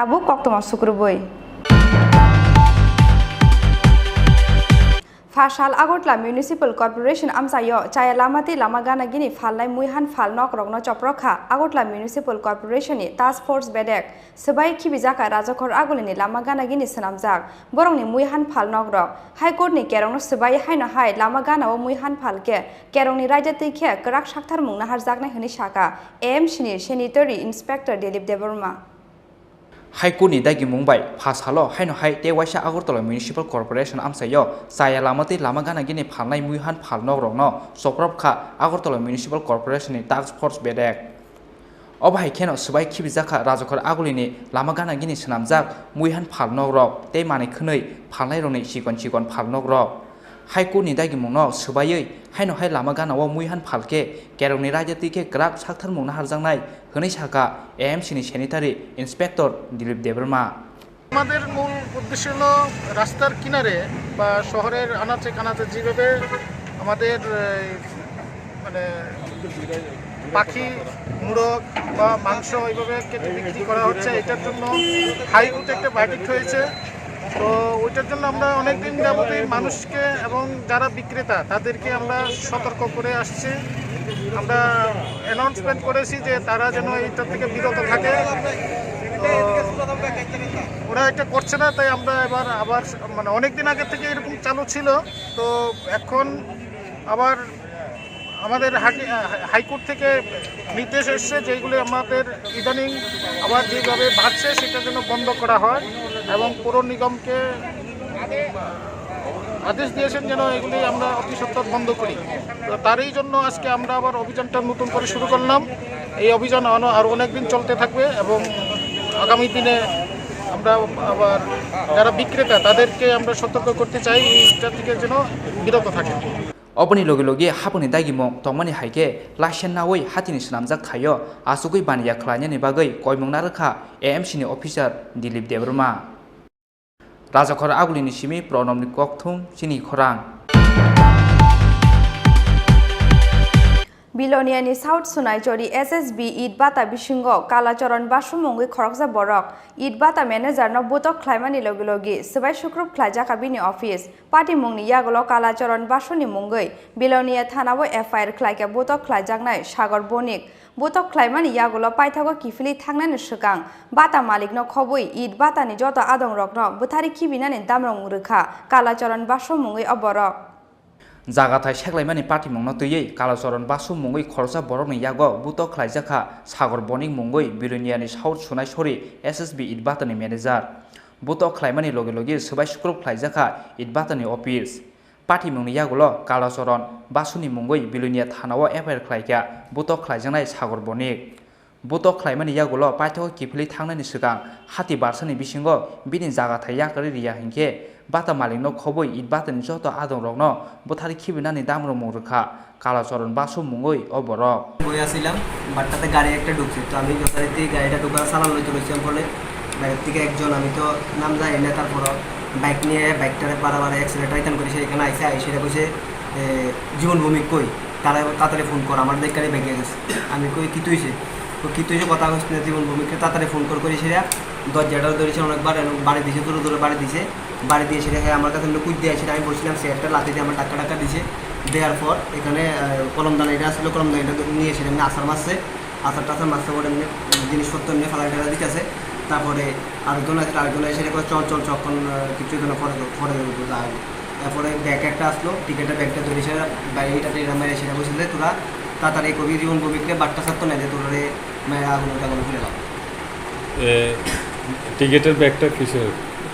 Tabuk koktwma sukrubwi. Phasal Agartala Municipal Corporation amchaio chaya lama tei lama gana gini phalnai muihan phal nokrokno choprok kha Agartala Municipal Corporation ni Task Force bedek. Swbai khibijak kha Rajakhor Agulini lama gana gini swnamjak borokni muihan phal nokrok. High Court ni kerongno swbai haino hai lama gana o muihan phal khe kerongni raida twi khe kwrak sakthar mung naharjaknai hwnwi sakha A M C ni Sanitary Inspector Dilip Debbarma. High Court ni dagimung bai pha salo haino hai tei waisa Agartala Municipal Corporation amchaio chaya lama tei lama gana gini phalnai muihan phal nokrokno choprok kha Agartala Municipal Corporation ni Task Force bedek. Obo hai kheno swbai khibijak kha Rajakhor Agulini lama gana gini swnamjak muihan phal nokrok tei manwi khwnwi phalnairokni chikon chikon phal nokrok. High Court ni dagimungno swbaiwi haino hai lama gana o muihan phal khe kerongni raida twi khe kwrak sakthar mung naharjaknai hwnwi sakha A M C ni Sanitary Inspector Dilip Debbarma. আমাদের মূল উদ্দেশ্য হলো রাস্তার কিনারে বা শহরের আনাচে কানাচে যেভাবে আমাদের, এই, মানে, পাখি, মোরগ বা মাংস এইভাবে কেটে বিক্রি করা হচ্ছে, এটার জন্য হাইকোর্টে একটা ভার্ডিক্ট হয়েছে। তো ওইটার জন্য আমরা অনেকদিন যাবত এই মানুষকে এবং যারা বিক্রেতা তাদেরকে আমরা সতর্ক করে আসছি। আমরা অ্যানাউন্সমেন্ট করেছি যে তারা যেন এইটা থেকে বিরত থাকে। তো ওরা এটা করছে না, তাই আমরা এবার আবার, মানে, অনেক দিন আগে থেকে এরকম চালু ছিল। তো এখন আবার আমাদের হাকি-, হাইকোর্ট থেকে নির্দেশ এসছে, যেগুলি আমাদের ইদানিং আবার যেভাবে বাড়ছে, সেটা যেন বন্ধ করা হয় এবং পৌর নিগমকে আদেশ দিয়েছেন যেন এগুলি আমরা অতি সত্বর বন্ধ করি। তো তারই জন্য আজকে আমরা আবার অভিযানটা নতুন করে শুরু করলাম। এই অভিযান আনো-, আরো অনেক দিন চলতে থাকবে এবং আগামী দিনে আমরা আবার যারা বিক্রেতা, তাদেরকে আমরা সতর্ক করতে চাই এইটা থেকে যেন বিরত থাকে। Oboni logi logi haponi dagimung tongmani hai khe license naui hatini swnamjak thaio achugwi baniya khlainani bagwi koimung narwkha A M C ni officer Dilip Debbarma. Rajakhor Agulini simi Pranobni kokthum chini khorang. Biloniani South Sunaichori S S B It Bata bisingo Kalacharan Basu mungwi khoroksa borok It Bata manager no butok khlaimani logi logi swbai sukrup khlaijakha bini office. Patimungni yagulo Kalacharan Basuni mungwi Bilonia thanao F I R khlaikha butok khlaijaknai Sagar Bonik. Butok khlaimani yagulo paithago kiphilwi thangnani swkang bata malikno khobwi It Batani joto adongrokno bwthari khibinani damrong rwkha Kalacharan Basu mungwi o borok. Jagathai seklaimani patimungno twiwi Kalacharan Basu mungwi khoroksa borokni yago butok khlaijakha Sagar Bonik mungwi Biloniani South Sunaisori S S B It Batani manager. Butok khlaimani logi logi swbai sukrup khlaijakha It Batani office. Patimungni yagulo Kalacharan Basuni mungwi Bilonia thanao F I R khlaikha butok khlaijaknai Sagar Bonik. Butok khlaimani yagulo paithago kiphilwi thangnani swkang hati barsani bisingo bini jagathai yakarwi riya hinkhe bata malikno khobwi It Batani joto adongrokno bwthari khibinani damromung rwkha Kalacharan Basu mungwi o borok. বই আছিলাম, বাটটাতে গাড়ি একটা ঢুকছে, তো আমি যথারীতি গাড়িটা ঢুকার চালান লইতে রয়েছিলাম বলে বাইরের থেকে একজন, আমি তো নাম জানি না, তারপর বাইক নিয়ে বাইকটারে বাড়া বাড়া অ্যাক্সিলেটার টাইটান করে সে এখানে আইসে, আইসে এটা কইছে, "এ, জীবন ভৌমিক কই? তারা তাড়াতাড়ি ফোন কর, আমার দেখে বাইক গেছে।" আমি কই, "কি তুইছে?" তো কি তুইছে কথা কইস না, জীবন ভৌমিককে তাড়াতাড়ি ফোন কর করে সেটা দরজাটা ধরেছে অনেকবার এবং বাড়ি দিছে, জোরে জোরে বাড়ি দিছে। বাড়ি দিয়ে সেটা হ্যাঁ আমার কাছে এমনি কুইদ দিয়ে আসে, আমি বলছিলাম, সে একটা লাথি দিয়ে আমার ধাক্কা ধাক্কা দিছে। দেওয়ার পর এখানে, আহ, কলমদানি এটা আসলে কলমদানিটা নিয়ে সেটা এমনি আছাড় মারছে। আছাড় টাছাড় মারছে পরে এমনি জিনিসপত্র এমনি ফালাই টালাই দিতেছে। তারপরে আরেকজন আছে, আরেকজন এসে করে, "চল, চল, চল, এখন, আহ, কিছু দিন পরে, পরে যাবো, যা হবে।" তারপরে ব্যাগ একটা আসলো, টিকিটের ব্যাগটা ধরে সেটা বাইরে এটা টেনে মেরে সেটা বলছিল যে, "তোরা তাড়াতাড়ি কবি জীবন ভৌমিকরে বাট্টা ছাড়তো না যে তোরে মেরে আগুন টাগুন ফেলে দাও।" এ, টিকিটের ব্যাগটা কিসের,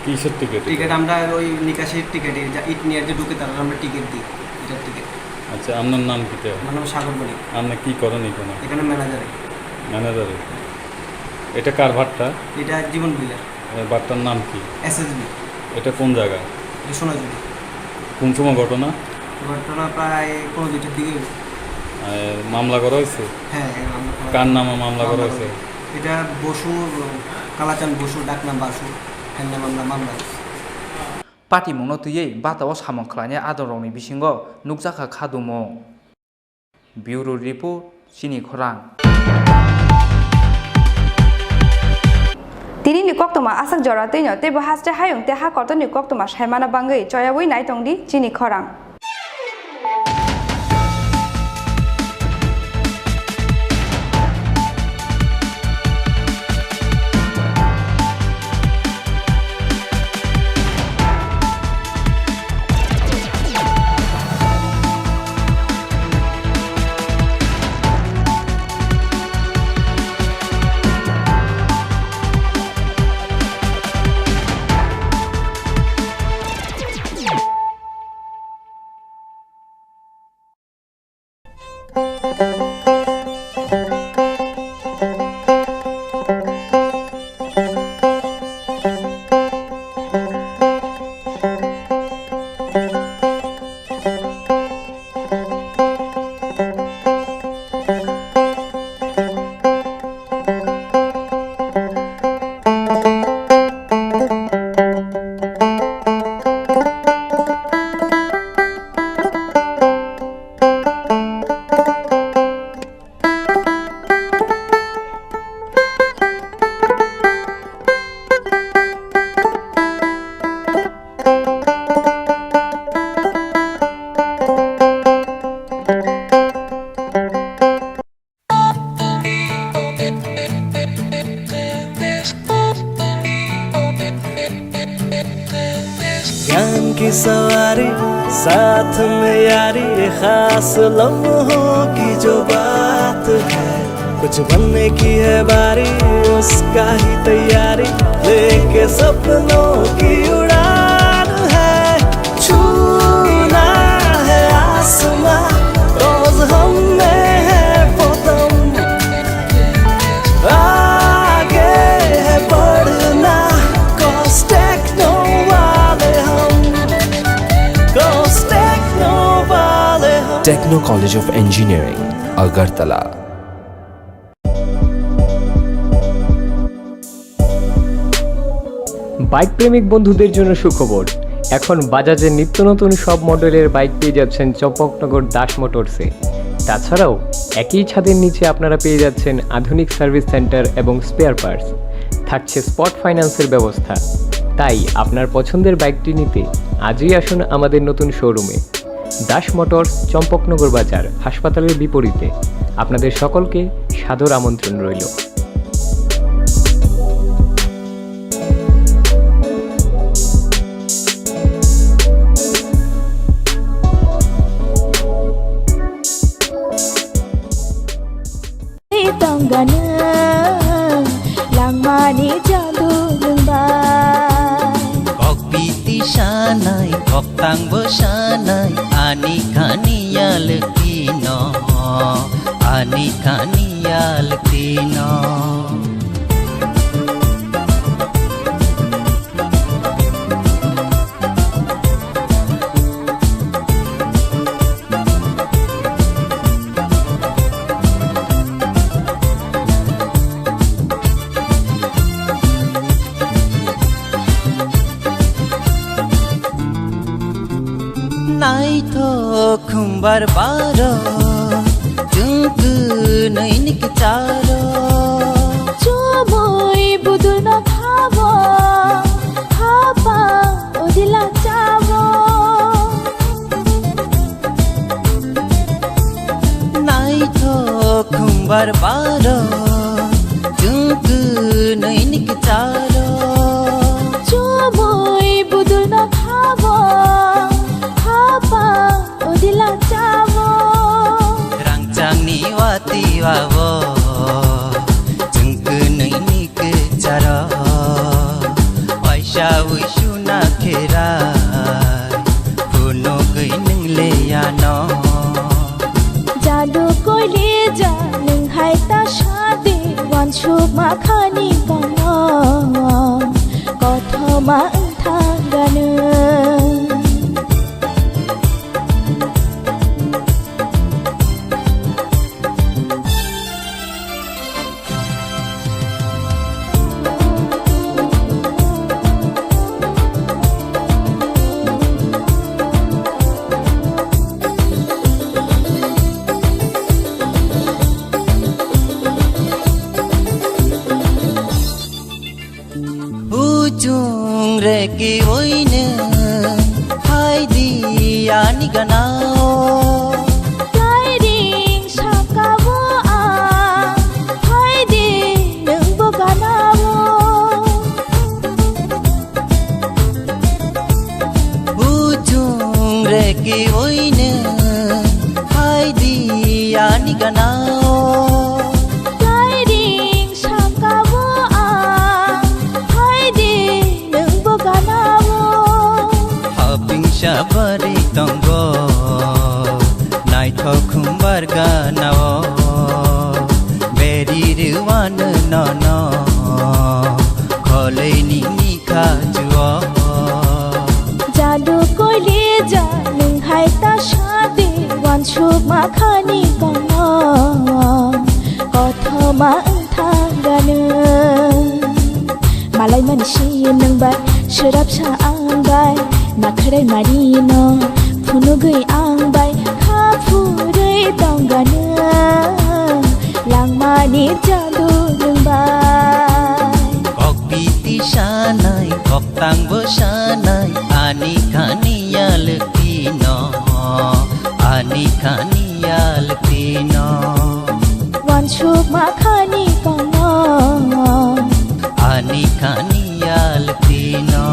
কিসের টিকিট? টিকিট আমরা ওই নিকাশির টিকিট, যা ইট নিয়ে যে ঢুকে তারা আমরা টিকিট দিই, এটার টিকিট। আচ্ছা, আপনার নাম কি? আমার নাম সাগর বণিক। আপনি কি করেন এখানে? এখানে ম্যানেজারে। ম্যানেজারে। এটা কার ভাট্টা? এটা জীবন ভূঁইয়া। এ, ভাট্টার নাম কি? এসএসবি। এটা কোন জায়গা? এটা সোনাঝুরি। কোন সময় ঘটনা? ঘটনা প্রায় পৌনে দুইটার দিকে। এ, মামলা করা হয়েছে? হ্যাঁ, এই মামলা করা কার হয়েছে। নামে মামলা করা মামলা হয়েছে? করা হয়েছে। এটা বসু, কালাচাঁদ বসু, ডাক নাম বাসু, এর নামে আমরা মামলা হয়েছে। Patimungno twiwi bata o samung khlainai adongrokni bisingo nukjakha khadumung. Bureau Report, Chini Khorang. Tini ni koktwma aswk jora twino teibo haste hayung tei ha kotor ni koktwma saimana bangwi choyawi naitong di chini khorang. ज्ञान की सवारी, साथ में यारी, ये खास लम्हों की जो बात है। कुछ बनने की है बारी, उसका ही तैयारी, लेके सपनों की उड़ान है। छूना है आसमां, रोज हम में है वो दम। आगे है बढ़ना, cause techno वाले हम, cause techno वाले हम। Techno College of Engineering, Agartala। Bike প্রেমিক বন্ধুদের জন্য সুখবর, এখন বাজাজের নিত্য নতুন সব মডেলের বাইক পেয়ে যাচ্ছেন চম্পকনগর দাস মোটরসে। তাছাড়াও একই ছাদের নিচে আপনারা পেয়ে যাচ্ছেন আধুনিক সার্ভিস সেন্টার এবং স্পেয়ার পার্টস। থাকছে স্পট ফাইন্যান্সের ব্যবস্থা। তাই আপনার পছন্দের বাইকটি নিতে আজই আসুন আমাদের নতুন শোরুমে। দাস মোটরস, চম্পকনগর বাজার, হাসপাতালের বিপরীতে। আপনাদের সকলকে সাদর আমন্ত্রণ রইল। Tongganang langmani jalu nungbai. Kok biti sanai, kok tangbo sanai, ani kani yaltino, ani kani yaltino. Naithok khumbar baro, chwng kwnwi ni kwcharo. Chumui budulno khabo, hapa udila chabo. Naithok khumbar baro, chwng kwnwi ni kwcharo. Chumui budulno khabo, hapa udila chabo. Rangchakni wati wabo, chwng kwnwi ni kwcharo. Waisa wi suna kherai, phunugwi nwng leyano. Jadu koile ja nwng hai ta sadi, wansuk ma khani kono, kothoma wng thangano. Reki oine hai di ani ganao. Kairing sakao ang hai di nungbo ganao. Ujung reki oine hai di ani ganao. Kairing sakao ang hai di nungbo ganao. Haping sabari tongo naithok khumbar ganao. Beri rwano nono kholei nini khajuo. Jadu koili ja nung hai ta sadi wansuk ma khani kono kothoma wngthang ganu. Malai mani si nung bai surap sa ang bai nakharai mari no phunugui ang bai kha phurui tong ganu. Langmani jadu nung bai. Kok piti sanai, kok tangbo sanai, ani khani yaltino, ani khani yaltino. Wansuk ma khani kono. Ani khani yaltino.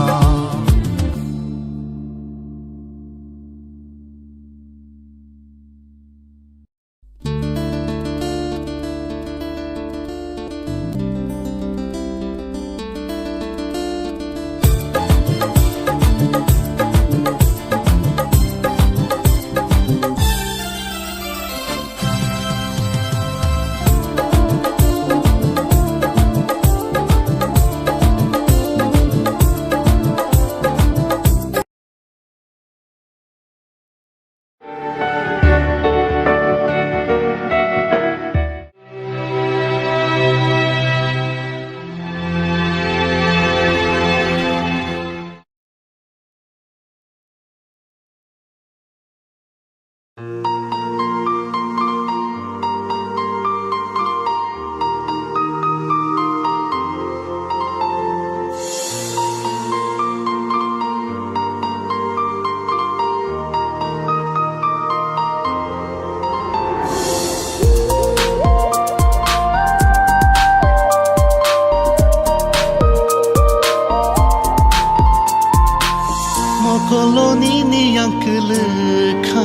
Mokolo nini yang kwlwkha,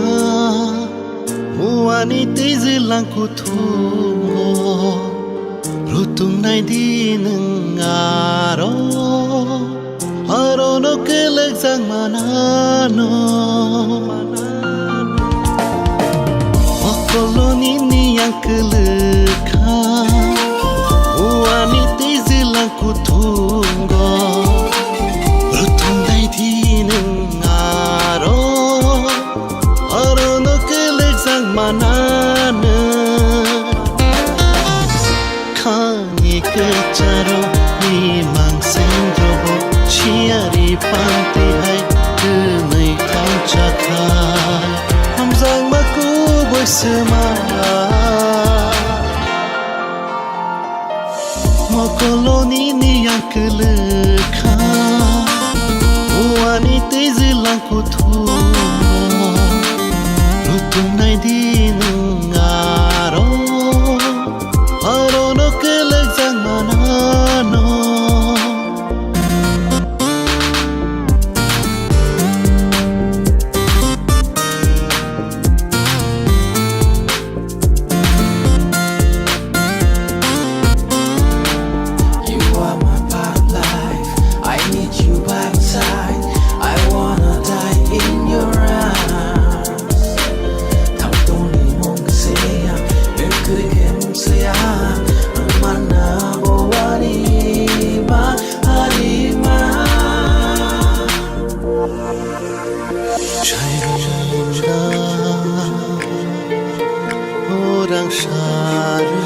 uani twijlang kuthungo, rutung nai di nwng aro. Orono kwlwkjak manano. Mokolo nini yang kwlwkha. Uani twijlang kuthungo. Rutung dai di nwng aro. Orono kwlwkjak manano. Khani kwcharo ni mangsen rogo chiari panti hai twnwi thangchakha. Hamjakma kubui swma. Mokolo nini yang kwlwkha. Uani twijlang kuthungo. Rutung nai di nwng aro. Orono kwlwkjak manano. You are my part of life. I need you by my side. I wanna die in your arms. Tang tongni mung saya, mung kri kem saya, mana bo wani ba ari ma. Chairung da orang sare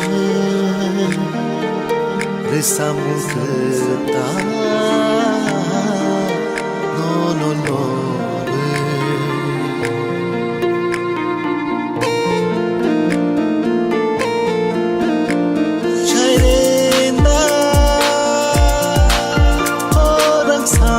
resamu keta. No, no, no, re. Chairenda orang sa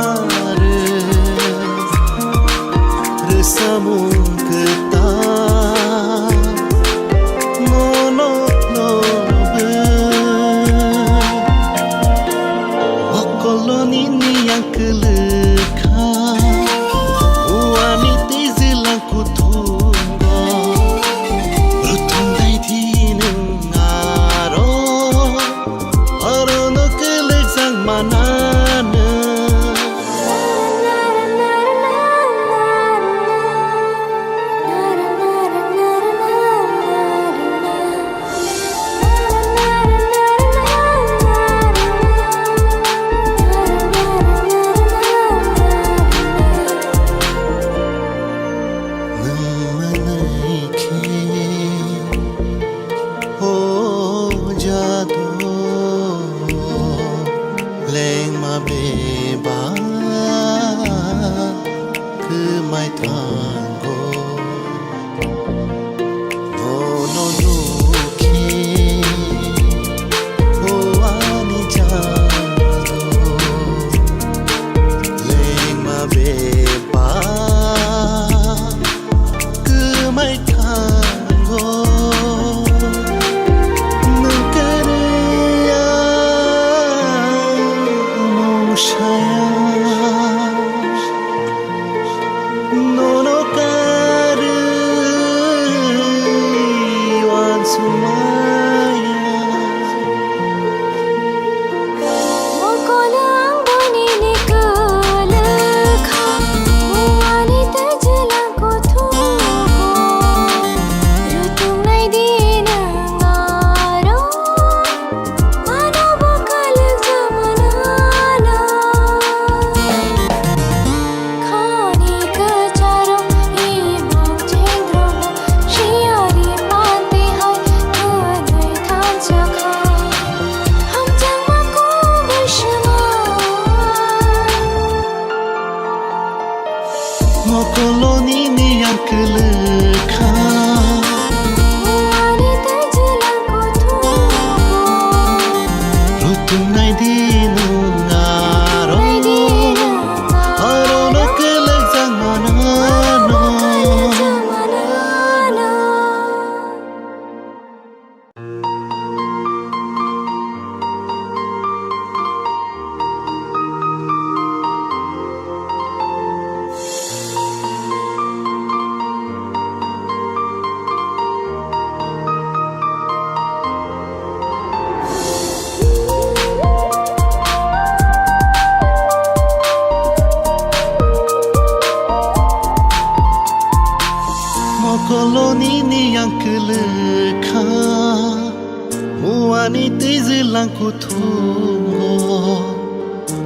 Twijlang kuthungo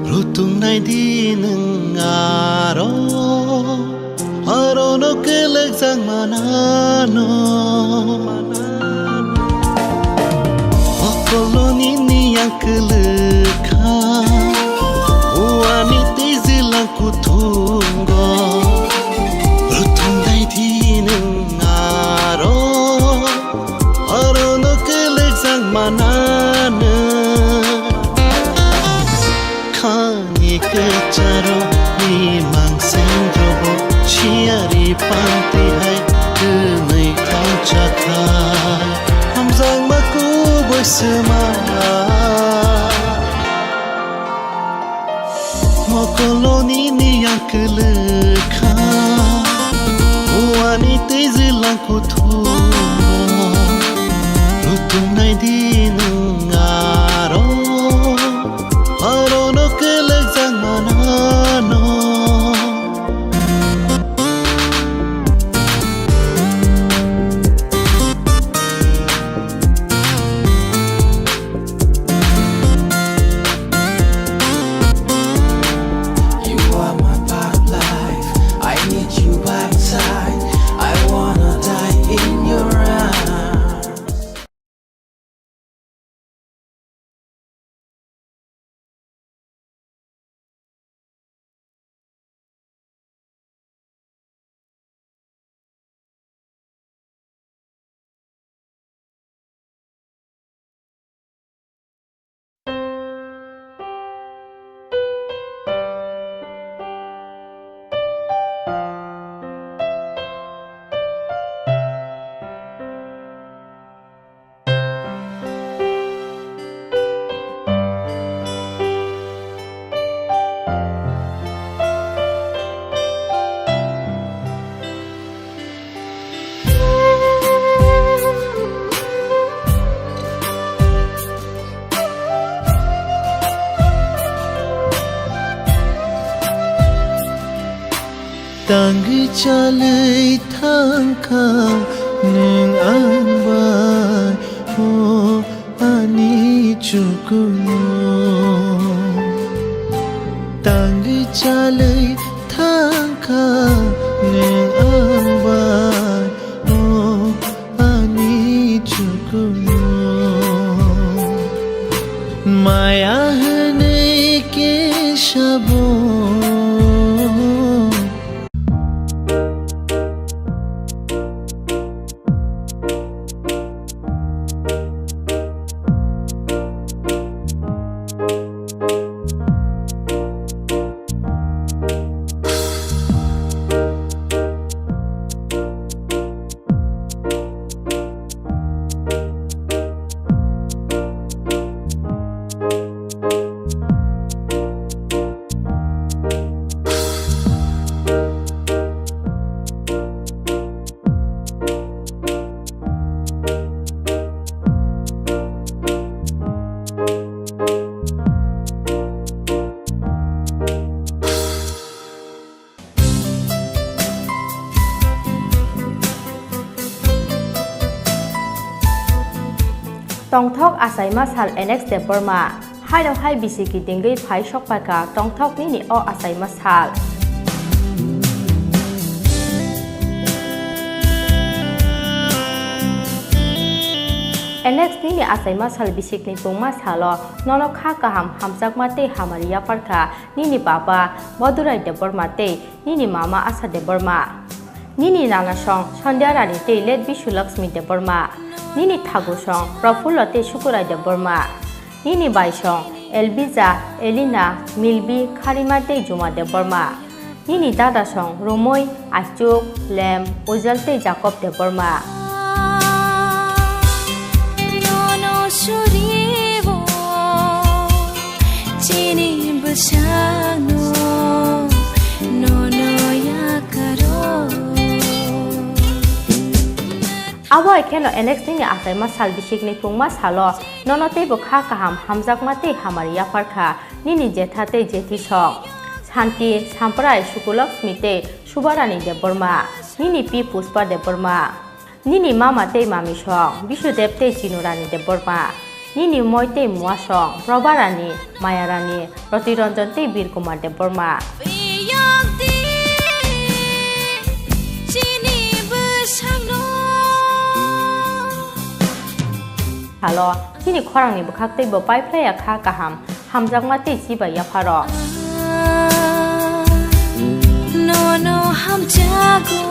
rutung nai di nwng aro, arono kwlwkjak manano. Okolo nini yang kwlwkha, uani twijlang kuthungo rutung nai di nwng aro. Arono kwlwkjak manano. Khani kwcharo ni mangsen robo, siyari panti hai kwnwi thanchakha. Hamjakma kubui swma. Mokolo nini yang kwlwkha, uani twijlang kuthungo rutung nai di nwng aro, arono kwlwkjak manano. You are my part of life. I need you by my side. I wanna die in your arms. Tangwi chalwi thangkha nwng ang bai, o ani chukumu. Tangwi chalwi thangkha nwng ang bai, o ani chukumu. Maya hwnwi khe sabo. Tongthok achaima sal Alex Debbarma. Haino hai bisi kitingwi phai sokpaikha tongthok nini o achaima sal. Alex, nini achaima sal bisikni pungma salo nono kha kaham, hamjakma tei hamari yapharkha nini baba Madurai Debbarma tei nini mama Asha Debbarma. Nini nana song Sandhya Rani tei late Bishu Lakshmi Debbarma. Nini thagu song Prafullo tei Sukurai Debbarma. Nini bai song Elvija, Elina, Milbi, Kharima tei Juma Debbarma. Nini dada song Romoi, Aichuk, Lem, Ujal tei Jacob Debbarma. Nono suribo chini bwsano, nono yakaro. Abo hai kheno Alex nini achaima sal bisikni pungma salo nono teibo kha kaham, hamjakma tei hamari yapharkha nini jetha tei jethi song. Santi, Samprai, Sukulakshmi tei Subarani Debbarma. Nini pi Pushpa Debbarma. Nini mama tei mami song Bisudev tei Chinurani Debbarma. Nini moi tei muasong, Probha Rani, Maya Rani, Roti Ranjan tei Bir Kumar Debbarma. Halo, chini khorangni bwkhak tei bo pai phlai ya kha kaham, hamjakma tei chibai yapharo. Nono hamjago.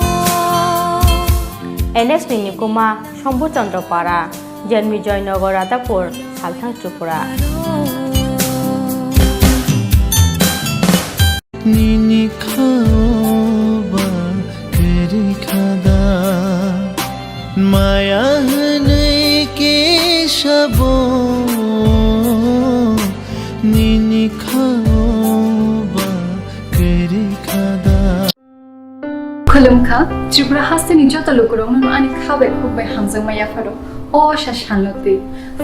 N S ni Nikuma, Shambhu Chandra Para, Janmi Joynagar, Radhapur, Salthang, Tripura. Nini khao ba kwrwi kha da, maya hwnwi kisa bo. Nini khao ba kwrwi kha da. Khulumkha, Tripura hasteni joto lukurokno ani kha bai khuk bai hamjakma yapharo. O asa salno twi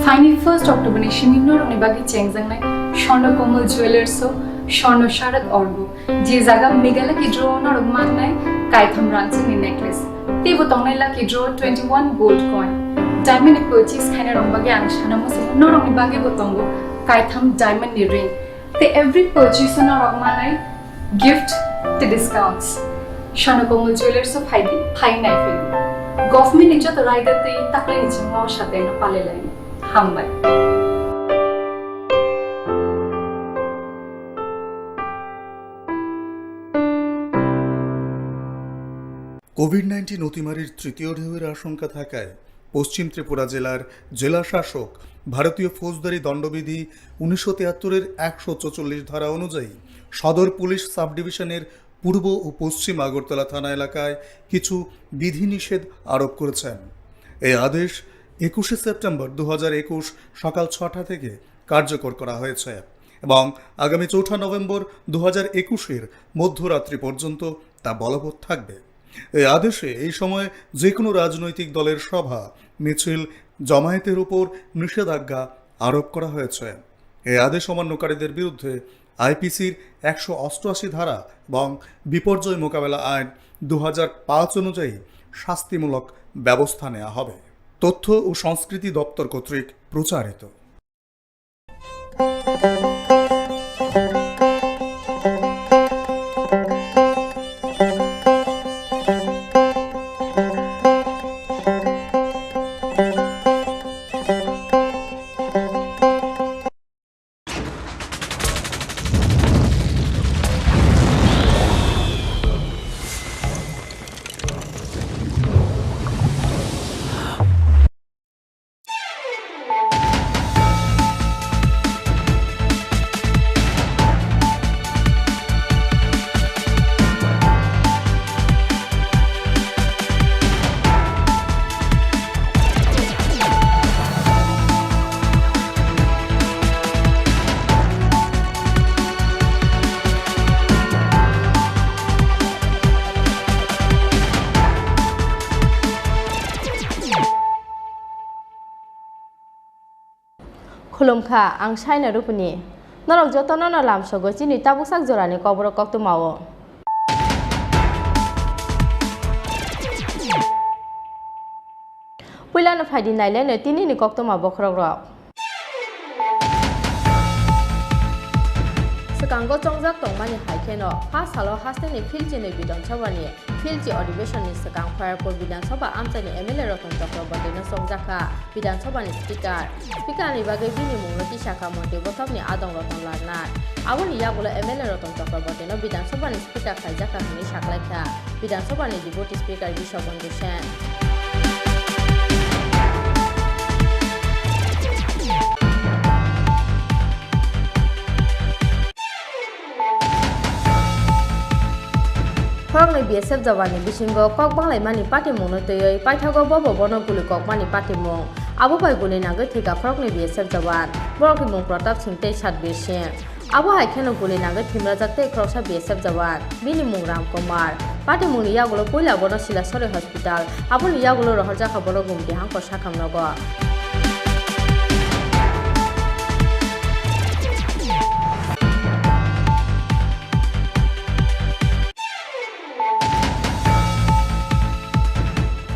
phaini first October ni simi norokni bagwi chengjaknai Swarna Komal Jewellers o Swarna Sharad Orgo, je jaga Meghalaya Kidro o norok mannai kaitham rangchakni necklace. Teibo tongnai lucky draw twenty one gold coin. Diamond ni purchase khainai rok bagwi ang sana muchungo, norokni bagwi bo tongo kaitham diamond ni ring. Tei every purchase o norok manai gift tei discounts. Swarna Komal Jewellers o phaidi, phai naiphai. Government ni joto raida tei taklai ni chingma o sateno palai lai. Hambai. Covid nineteen অতিমারির তৃতীয় ঢেউয়ের আশঙ্কা থাকায় পশ্চিম ত্রিপুরা জেলার জেলা শাসক ভারতীয় ফৌজদারি দণ্ডবিধি উনিশশো তিয়াত্তরের একশো চৌচল্লিশ ধারা অনুযায়ী সদর পুলিশ সাব ডিভিশনের পূর্ব ও পশ্চিম আগরতলা থানা এলাকায় কিছু বিধিনিষেধ আরোপ করেছেন। এই আদেশ একুশে সেপ্টেম্বর দু হাজার একুশ সকাল ছটা থেকে কার্যকর করা হয়েছে এবং আগামী চৌঠা নভেম্বর দু হাজার একুশের মধ্যরাত্রি পর্যন্ত তা বলবৎ থাকবে। এই আদেশে এই সময় যে কোনো রাজনৈতিক দলের সভা, মিছিল, জমায়েতের উপর নিষেধাজ্ঞা আরোপ করা হয়েছে। এই আদেশ অমান্যকারীদের বিরুদ্ধে আইপিসির একশো অষ্টআশি ধারা এবং বিপর্যয় মোকাবেলা আইন দু হাজার পাঁচ অনুযায়ী শাস্তিমূলক ব্যবস্থা নেওয়া হবে। তথ্য ও সংস্কৃতি দপ্তর কর্তৃক প্রচারিত। Khulumkha, ang Saina Rupini. Norok jotono no lamsogo chini tabuksak jorani kokborok koktwmao. Puilano phaidi naileno tinini koktwma bokhorokrok. Swkango chongjak tongmani hai kheno, pha salo hasteni Philchini Bidhan Sabhani Philchi Adhibeshonni swkang Kharagpur Bidhan Sabha amchaini M L A Ratan Chakrabortyno chongjakha Bidhan Sabhani Speaker. Speaker ni bagwi bini mungno tisakha Montri Bothopni Adong Ratan Lal Nath. Aboni yagulo M L A Ratan Chakrabortyno Bidhan Sabhani Speaker khaijakha hwnwi saklaikha Bidhan Sabhani Deputy Speaker Bishwabandhu Sen. Khoroknwi B S F jawani bisingo kok banglaimani patimungno twiwi paithago bobo bono guli kokmani patimung. Abo bai guli nangwi thwikha khoroknwi B S F jawan. Borokni mung Pratap Singh tei Satbir Singh. Abo hai kheno guli nangwi thwimrajak tei khoroksa B S F jawan. Bini mung Ram Kumar. Patimungni yagulo puila bono Silasori Hospital, aboni yagulo rohorjakha borok Gumti hangkor sakhamnogo.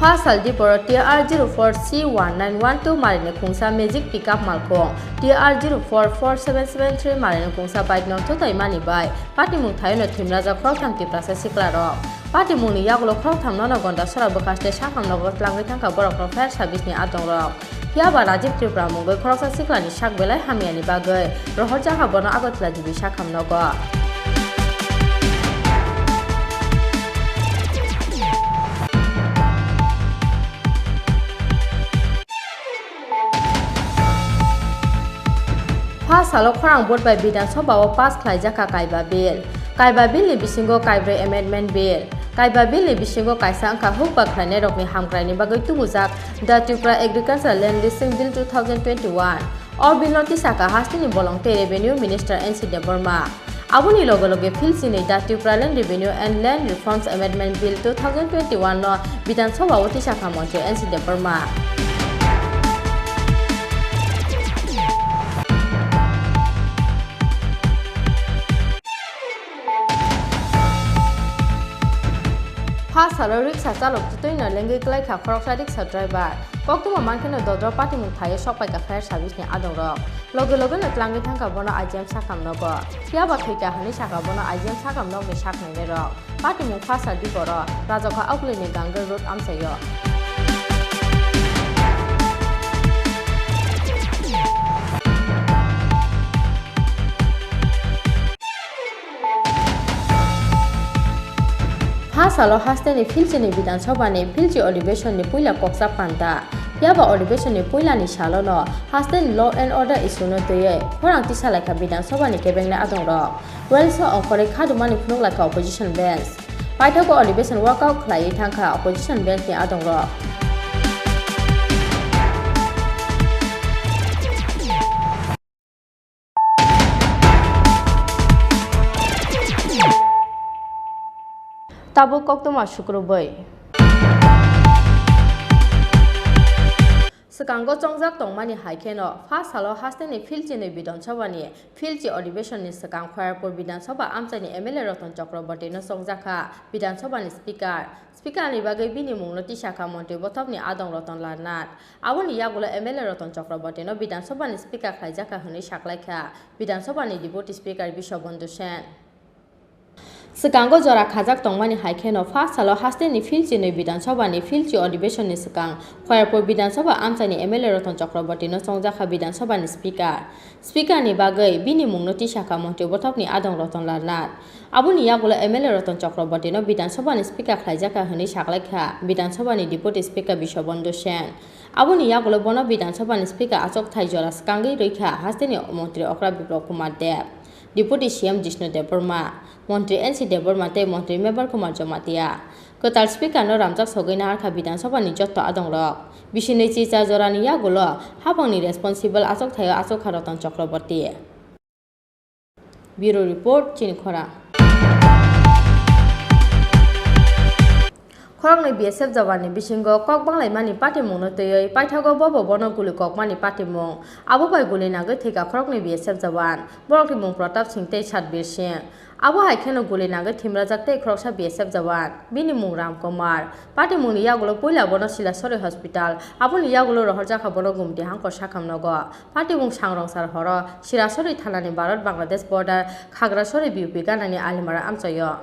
Pha sal diporo T R zero four C one nine one two marini khungsa magic pickup malkhung, T R zero four four seven seven three marini khungsa bike no thutaimani bai patimung thaiono thwimrajak khoroktham Tiprasa siklarok. Patimungni yagulo khoroktham nono gonda sora bwkhaste sakham nogo tlangwi thangkha borokno fire service ni adongrok. Phiya ba Rajiv Tripura mungwi khoroksa siklani sak belai hamyani bagwi rohorjakha bono Agartala G B sakham nogo. Pha salo khorang vote bai Bidhan Sabha o pass khlaijakha Kaiba Bill. Kaiba Bill ni bisingo kaibrwi Amendment Bill. Kaiba Bill ni bisingo kaisa wngkha hukba khlainairokni hamkraini bagwi tubujak The Tripura Agricultural Land Leasing Bill two thousand twenty-one. O bill no tisakha hasteni bolong tei Revenue Minister N C Debbarma. Aboni loge loge philchinwi The Tripura Land Revenue and Land Reforms Amendment Bill two thousand twenty-one no Bidhan Sabha o tisakha Montri N C Debbarma. Pha salo riksa chalok twtwi no lengwi kwlaikha khoroksa riksa driver. Koktwma mankheno dodro patimung thaio sokpaikha fire service ni adongrok. Loge loge no tlangwi thangkha bono I G M sakham nogo. Phiya ba thwikha hwnwi sakha bono I G M sakham nokni sak nainairok. Patimung pha sal diporo rajokha Auguli ni Ganggir Road amchaio. Pha salo hasteni philchini Bidhan Sabha ni philchi adhibeshon ni puila koksa panta. Phiya ba adhibeshon ni puila ni salo no hasteni law and order issue no twiwi khorang tisa laikha Bidhan Sabha ni kebengni adongrok. Welsa ongkhorwi khadumani phunuk laikha opposition bench. Paithago adhibeshon walkout khlaiwi thangkha opposition bench ni adongrok. Tabuk koktwma sukrubwi. Swkango chongjak tongmani hai kheno, pha salo hasteni philchinwi Bidhan Sabha ni philchi adhibeshon ni swkang Khairpur Bidhan Sabha amchaini M L A Ratan Chakraborty no chongjakha Bidhan Sabha ni Speaker. Speaker ni bagwi bini mungno tisakha Montri Bothop ni adong Ratan Lal Nath. Aboni yagulo M L A Ratan Chakraborty no Bidhan Sabha ni Speaker khlaijakha hwnwi saklaikha Bidhan Sabha ni Deputy Speaker Biswabandhu Sen. Swkango jora khajak tongmani hai kheno, pha salo hasteni philchinwi Bidhan Sabha ni philchi adhibeshon ni swkang Khairpur Bidhan Sabha amchaini M L A Ratan Chakraborty no chongjakha Bidhan Sabha ni Speaker. Speaker ni bagwi bini mungno tisakha Montri Bothop ni adong Ratan Lal Nath. Aboni yagulo M L A Ratan Chakraborty no Bidhan Sabha ni Speaker khlaijakha hwnwi saklaikha Bidhan Sabha ni Deputy Speaker Biswabandhu Sen. Aboni yagulo bono Bidhan Sabha ni Speaker achukthai jora swkangwi rwikha hasteni Montri Okra Biplab Kumar Deb, Deputy C M Jishnu Debbarma, Montri N C Debbarma tei Montri Mebar Kumar Jamatia. Kwtal Speaker no ramjak sogwi naharkha Bidhan Sabha ni jotto adongrok. Bisinwi chicha jorani yagulo haphangni responsible achukthaio achukha Ratan Chakraborty. Bureau Report, Chini Khorang. Khoroknwi B S F jawan ni bisingo kok banglaimani patimungno twiwi paithago bobo bono guli kokmani patimung. Abo bai guli nangwi thwikha khoroknwi B S F jawan. Borokni mung Pratap Singh tei Satbir Singh. Abo hai kheno guli nangwi thwimrajak tei khoroksa B S F jawan. Bini mung Ram Kumar. Patimungni yagulo puila bono Silasori Hospital, aboni yagulo rohorjakha bono Gumti Hangkor sakham nogo. Patimung sangrongsal horo Silasori thanani Bharat Bangladesh border Khagrasori B O P ganani Alimara amchaio.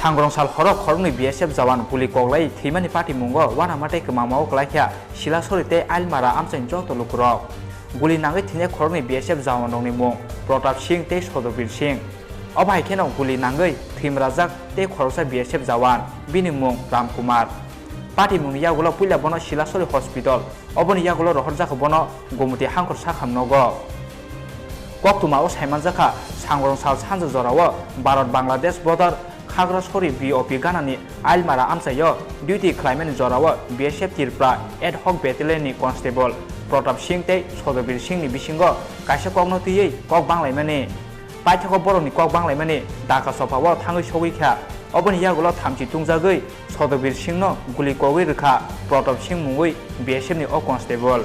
Sangrong sal horo khoroknwi B S F jawan guli koklai thwimani patimungo uanama tei kwmamao kwlaikha Silasori tei Ailmara amchaini joto lukurok. Guli nangwi thwinai khoroknwi B S F jawanrokni mung Pratap Singh tei Sodobir Singh. Obo hai kheno guli nangwi thwimrajak tei khoroksa B S F jawan, bini mung Ram Kumar. Patimungni yagulo puila bono Silasori Hospital, oboni yagulo rohorjakha bono Gomoti Hangkor sakham nogo. Koktwmao saimanjakha, sangrong sal sanja jorao Bharat Bangladesh border Khagrasori B O P ganani Ailmara amchaio duty khlaimani jorao B S F Tripura ad hoc battalion ni constable Pratap Singh tei Sodobir Singh ni bisingo kaisa kokno twiwi kok banglaimani. Paithakgo borokni kok banglaimani Dhaka sophao thangwi sogwi kha. Oboni yagulo thamchi tungjagwi Sodobir Singhno guli kogwi rwkha Pratap Singh mungwi B S F ni o constable.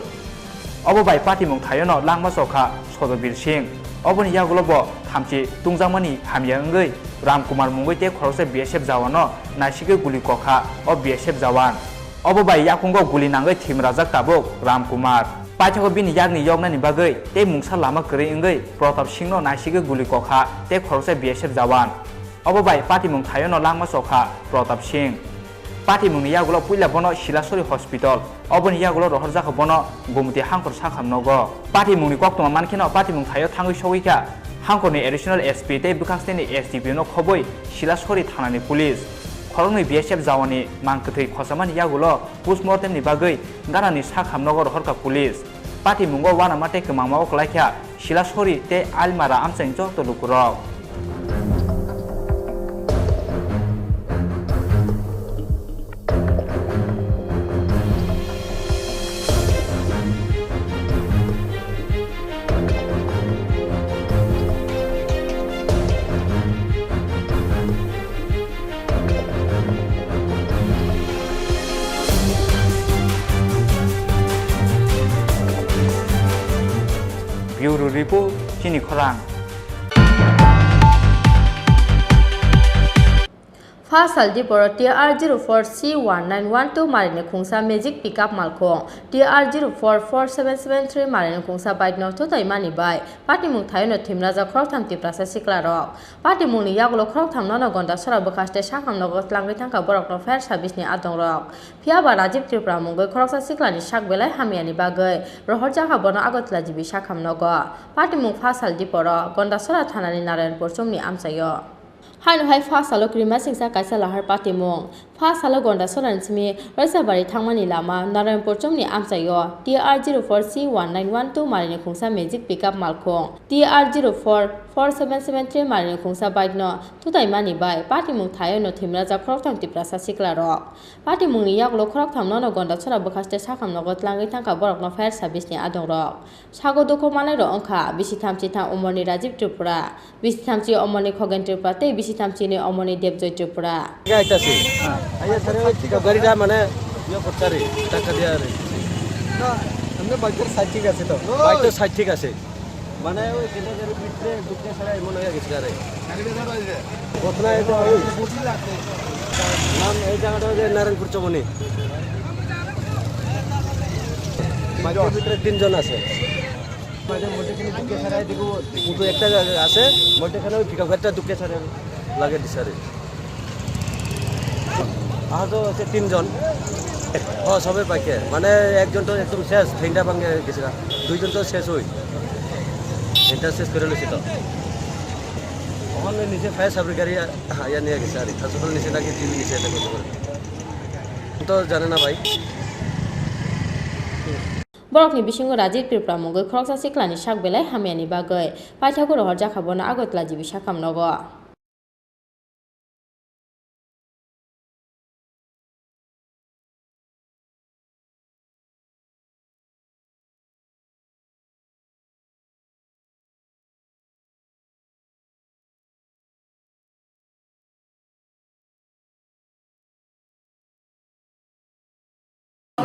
Obo bai patimung thaiono langma chokha Sodobir Singh. Oboni yagulo bo thamchi tungjakmani hamya wngwi Ram Kumar mungwi tei khoroksa B S F jawano naisigwi guli kokha o B S F jawan. Obo bai yakungo guli nangwi thimrajak tabuk Ram Kumar. Paithakgo bini yakni yoknani bagwi tei mungsa lama kwrwi wngwi Pratap Singhno naisigwi guli kokha tei khoroksa B S F jawan. Obo bai patimung thaiono langma chokha Pratap Singh. Patimungni yagulo puila bono Silasori Hospital, oboni yagulo rohorjakha bono Gumti Hangkhor sakham nogo. Patimungni koktwma mankheno patimung thaio thangwi sogwi kha Hangkhorni Additional S P tei bwkhaksteni S D P O no khobwi Silasori thanani police. Khoroknwi B S F jawani mang kwthwi khochamani yagulo postmortem ni bagwi ganani sakham nogo rohorkha police. Patimungo uanama tei kwmangma o kwlaikha Silasori tei Almara amchaini joto lukurok. Bureau Report, Chini Khorang. Pha sal diporo T R zero four C one nine one two marini khungsa magic pickup malkhung, T R zero four four seven seven three marini khungsa bike no thutaimani bai patimung thaiono thimrajak khoroktham Tiprasa siklarok. Patimungni yagulo khoroktham nono Gondasora bwkhaste sakham nogo tlangwi thangkha borokno fire service ni adongrok. Phiyaba Rajiv Tripura mungwi khoroksa siklani sak belai hamyani bagwi rohorjakha bono Agartala G B sakham nogo. Patimung pha sal diporo Gondasora thanani Narayanpur chomni amchaio. Haino hai pha salo Krimasingsa kaisa lahar patimung. Pha salo Gondasorani simi Raisabari thangmani lama Narayanpur chomni amchaio T R zero four C one nine one two marini khungsa magic pickup malkhung, T R zero four four seven seven three marini khungsa bike no thutaimani bai patimung thaiono thimrajak khoroktham Tiprasa siklarok. Patimungni yagulo khoroktham nono Gondasora bwkhaste sakham nogo tlangwi thangkha borokno fire service ni adongrok. Sago dukhu manai rok wngkha bisi thamchi thang umorni Rajiv Tripura, bisi thamchi umorni Khogen Tripura tei bisi thamchi ni umorni Debjoy Tripura. Gaita se. Aye sare oi pickup gari da mane yo kochari taka diya re. Amne bike side thik ase to. Bike to side thik ase. Mane oi kisa gari bitre dukhe sare mone hoye gisi gari. ঘটনা এটা হয়েছে। নাম এই জায়গাটা হচ্ছে নারায়ণপুর চমনি। বাইকের ভিতরে তিনজন আছে। বাইকের মধ্যে কিন্তু দুঃখে ছাড়াই দেখো, দুটো একটা আছে, মধ্যেখানে ওই পিকআপ গাড়িটা দুঃখে ছাড়াই লাগিয়ে দিছে আর কি। আহত হচ্ছে তিনজন। ও, সবাই বাইকে। মানে একজন তো একদম শেষ, ঠেংটা ভাঙে গেছে। দুইজন তো শেষ হই। ঠেংটা শেষ করে লইছে তো। ওখানে নিচে ফায়ার সার্ভিস গাড়ি আইয়া নিয়ে গেছে আর কি। হাসপাতাল নিচে নাকি টিভি নিচে এটা করতে পারে। তো জানে না ভাই। Borokni bisingo Rajiv Tripura mungwi khoroksa siklani sak belai hamyani bagwi paithago rohorjakha bono Agartala G B sakham nogo.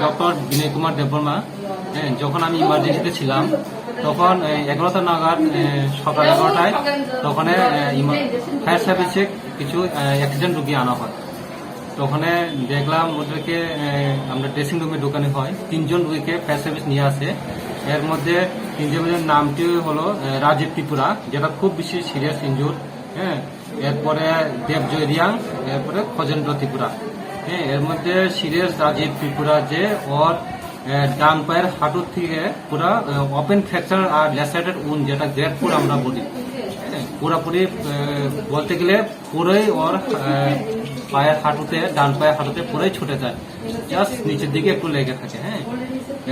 Doctor Binoy Kumar Debbarma, হ্যাঁ, যখন আমি ইমার্জেন্সিতে ছিলাম, তখন, এ, এগারোটা নাগাদ, এ, সকাল এগারোটায়, তখন, এ, ইমা-, ফায়ার সার্ভিসে কিছু, এ, অ্যাক্সিডেন্ট রুগী আনা হয়। তখন দেখলাম ওদেরকে, এ, আমরা ড্রেসিং রুমে ঢুকানো হয়, তিনজন রুগীকে ফায়ার সার্ভিস নিয়ে আসে। এর মধ্যে তিনজনের নামটি হলো, এ, রাজীব ত্রিপুরা, যেটা খুব বেশি সিরিয়াস ইনজুর, হ্যাঁ, এরপরে দেবজয় রিয়াং, এরপরে খজেন্দ্র ত্রিপুরা। হ্যাঁ, এর মধ্যে সিরিয়াস রাজীব ত্রিপুরা যে ওর, এ, ডান পায়ের হাঁটু থেকে পুরা, এ, ওপেন ফ্র্যাকচার আর ল্যাসেরেটেড উন্ড, যেটা গ্রেড ফোর আমরা বলি, হ্যাঁ, পুরাপুরি, এ, বলতে গেলে পুরোই ওর, এ, পায়ের হাঁটুতে, ডান পায়ের হাঁটুতে পুরোই ছুটে যায়, জাস্ট নিচের দিকে একটু লেগে থাকে, হ্যাঁ,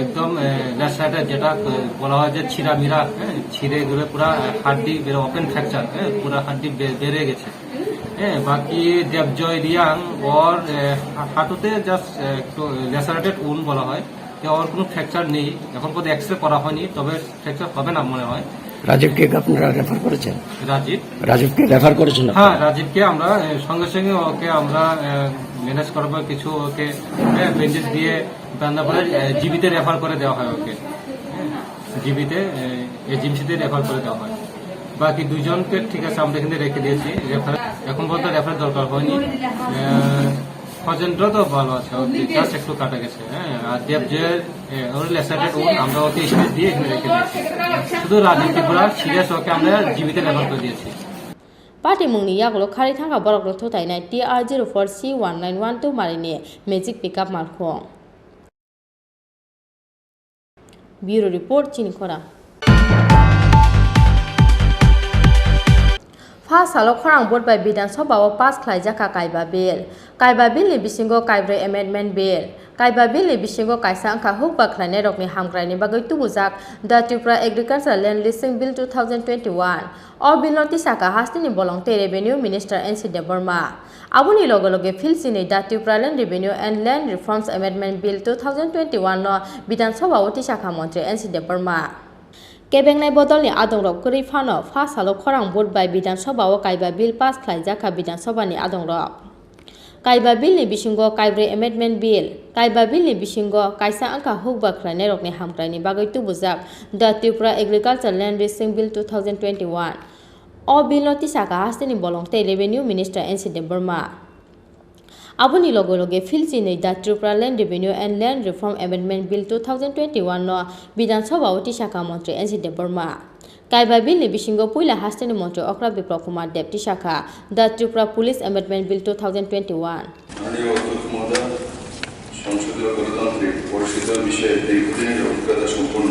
একদম, এ, ল্যাসেরেটেড, যেটা, এ, বলা হয় যে ছিঁড়া মিরা, হ্যাঁ, ছিঁড়ে গেলে পুরা, এ, হাড্ডি বেরো, ওপেন ফ্র্যাকচার, হ্যাঁ, পুরা হাড্ডি বে-, বেড়ে গেছে। হ্যাঁ, বাকি দেবজয় রিয়াং ওর, এ, হা-, হাঁটুতে জাস্ট, এ, একটু ল্যাসারেটেড উন্ড বলা হয়, তো ওর কোনো ফ্র্যাকচার নেই, এখন পর্যন্ত এক্সরে করা হয়নি, তবে ফ্র্যাকচার হবে না মনে হয়। রাজীবকে আপনারা রেফার করেছেন? রাজীব? রাজীবকে রেফার করেছেন হ্যাঁ, আপনারা? রাজীবকে আমরা, এ, সঙ্গে সঙ্গে ওকে আমরা, এ, ম্যানেজ করবো, কিছু ওকে, এ, ব্যান্ডেজ দিয়ে বান্দা পড়ে, এ, জিবিতে রেফার করে দেওয়া হয় ওকে। হ্যাঁ, জিবিতে, এ, এজিএমসিতে রেফার করে দেওয়া হয়। বাকি দুইজনকে ঠিক আছে, আমরা এখানে রেখে দিয়েছি। রেফার, এখন বলতে রেফার দরকার হয়নি। এ, খগেন্দ্র তো ভালো আছে, ওকে জাস্ট একটু কাটা গেছে, হ্যাঁ। আর দেব যে, এ, ওর লেসারেটেড ওন, আমরা ওকে স্পেস দিয়ে এখানে রেখে দিয়েছি। শুধু রাজীব ত্রিপুরা সিরিয়াস, ওকে আমরা জিবিতে রেফার করে দিয়েছি। Patimungni yagulo kharwi thangkha borokrok thutainai T R zero four C one nine one two marini magic pickup malkhung. Bureau Report, chini khorang. Pha salo khorang vote bai Bidhan Sabha o pass khlaijakha Kaiba Bill. Kaiba Bill ni bisingo kaibrwi Amendment Bill. Kaiba Bill ni bisingo kaisa wngkha hukba khlainairokni hamkraini bagwi tubujak The Tripura Agricultural Land Leasing Bill two thousand twenty-one. O bill no tisakha hasteni bolong tei Revenue Minister N C Debbarma. Aboni loge loge philchinwi The Tripura Land Revenue and Land Reforms Amendment Bill two thousand twenty-one no Bidhan Sabha o tisakha Montri N C Debbarma. Kebengnai bodolni adongrok kwrwi phano pha salo khorang vote bai Bidhan Sabha o kaiba bill pass khlaijakha Bidhan Sabha ni adongrok. Kaiba bill ni bisingo kaibrwi Amendment Bill. Kaiba bill ni bisingo kaisa wngkha hukba khlainairokni hamkraini bagwi tubujak The Tripura Agricultural Land Leasing Bill two thousand twenty-one. O bill no tisakha hasteni bolong tei Revenue Minister N C Debbarma. Aboni loge loge philchinwi The Tripura Land Revenue and Land Reform Amendment Bill two thousand twenty-one no Bidhan Sabha o tisakha Montri N C Debbarma. Kaiba bill ni bisingo puila hasteni Montri Okra Biplab Kumar Deb tisakha The Tripura Police Amendment Bill two thousand twenty-one. মাননীয় অধ্যক্ষ মহোদয়, সংসদীয় গণতান্ত্রিক পরিষদের বিষয়ে দীর্ঘদিনের অভিজ্ঞতা সম্পন্ন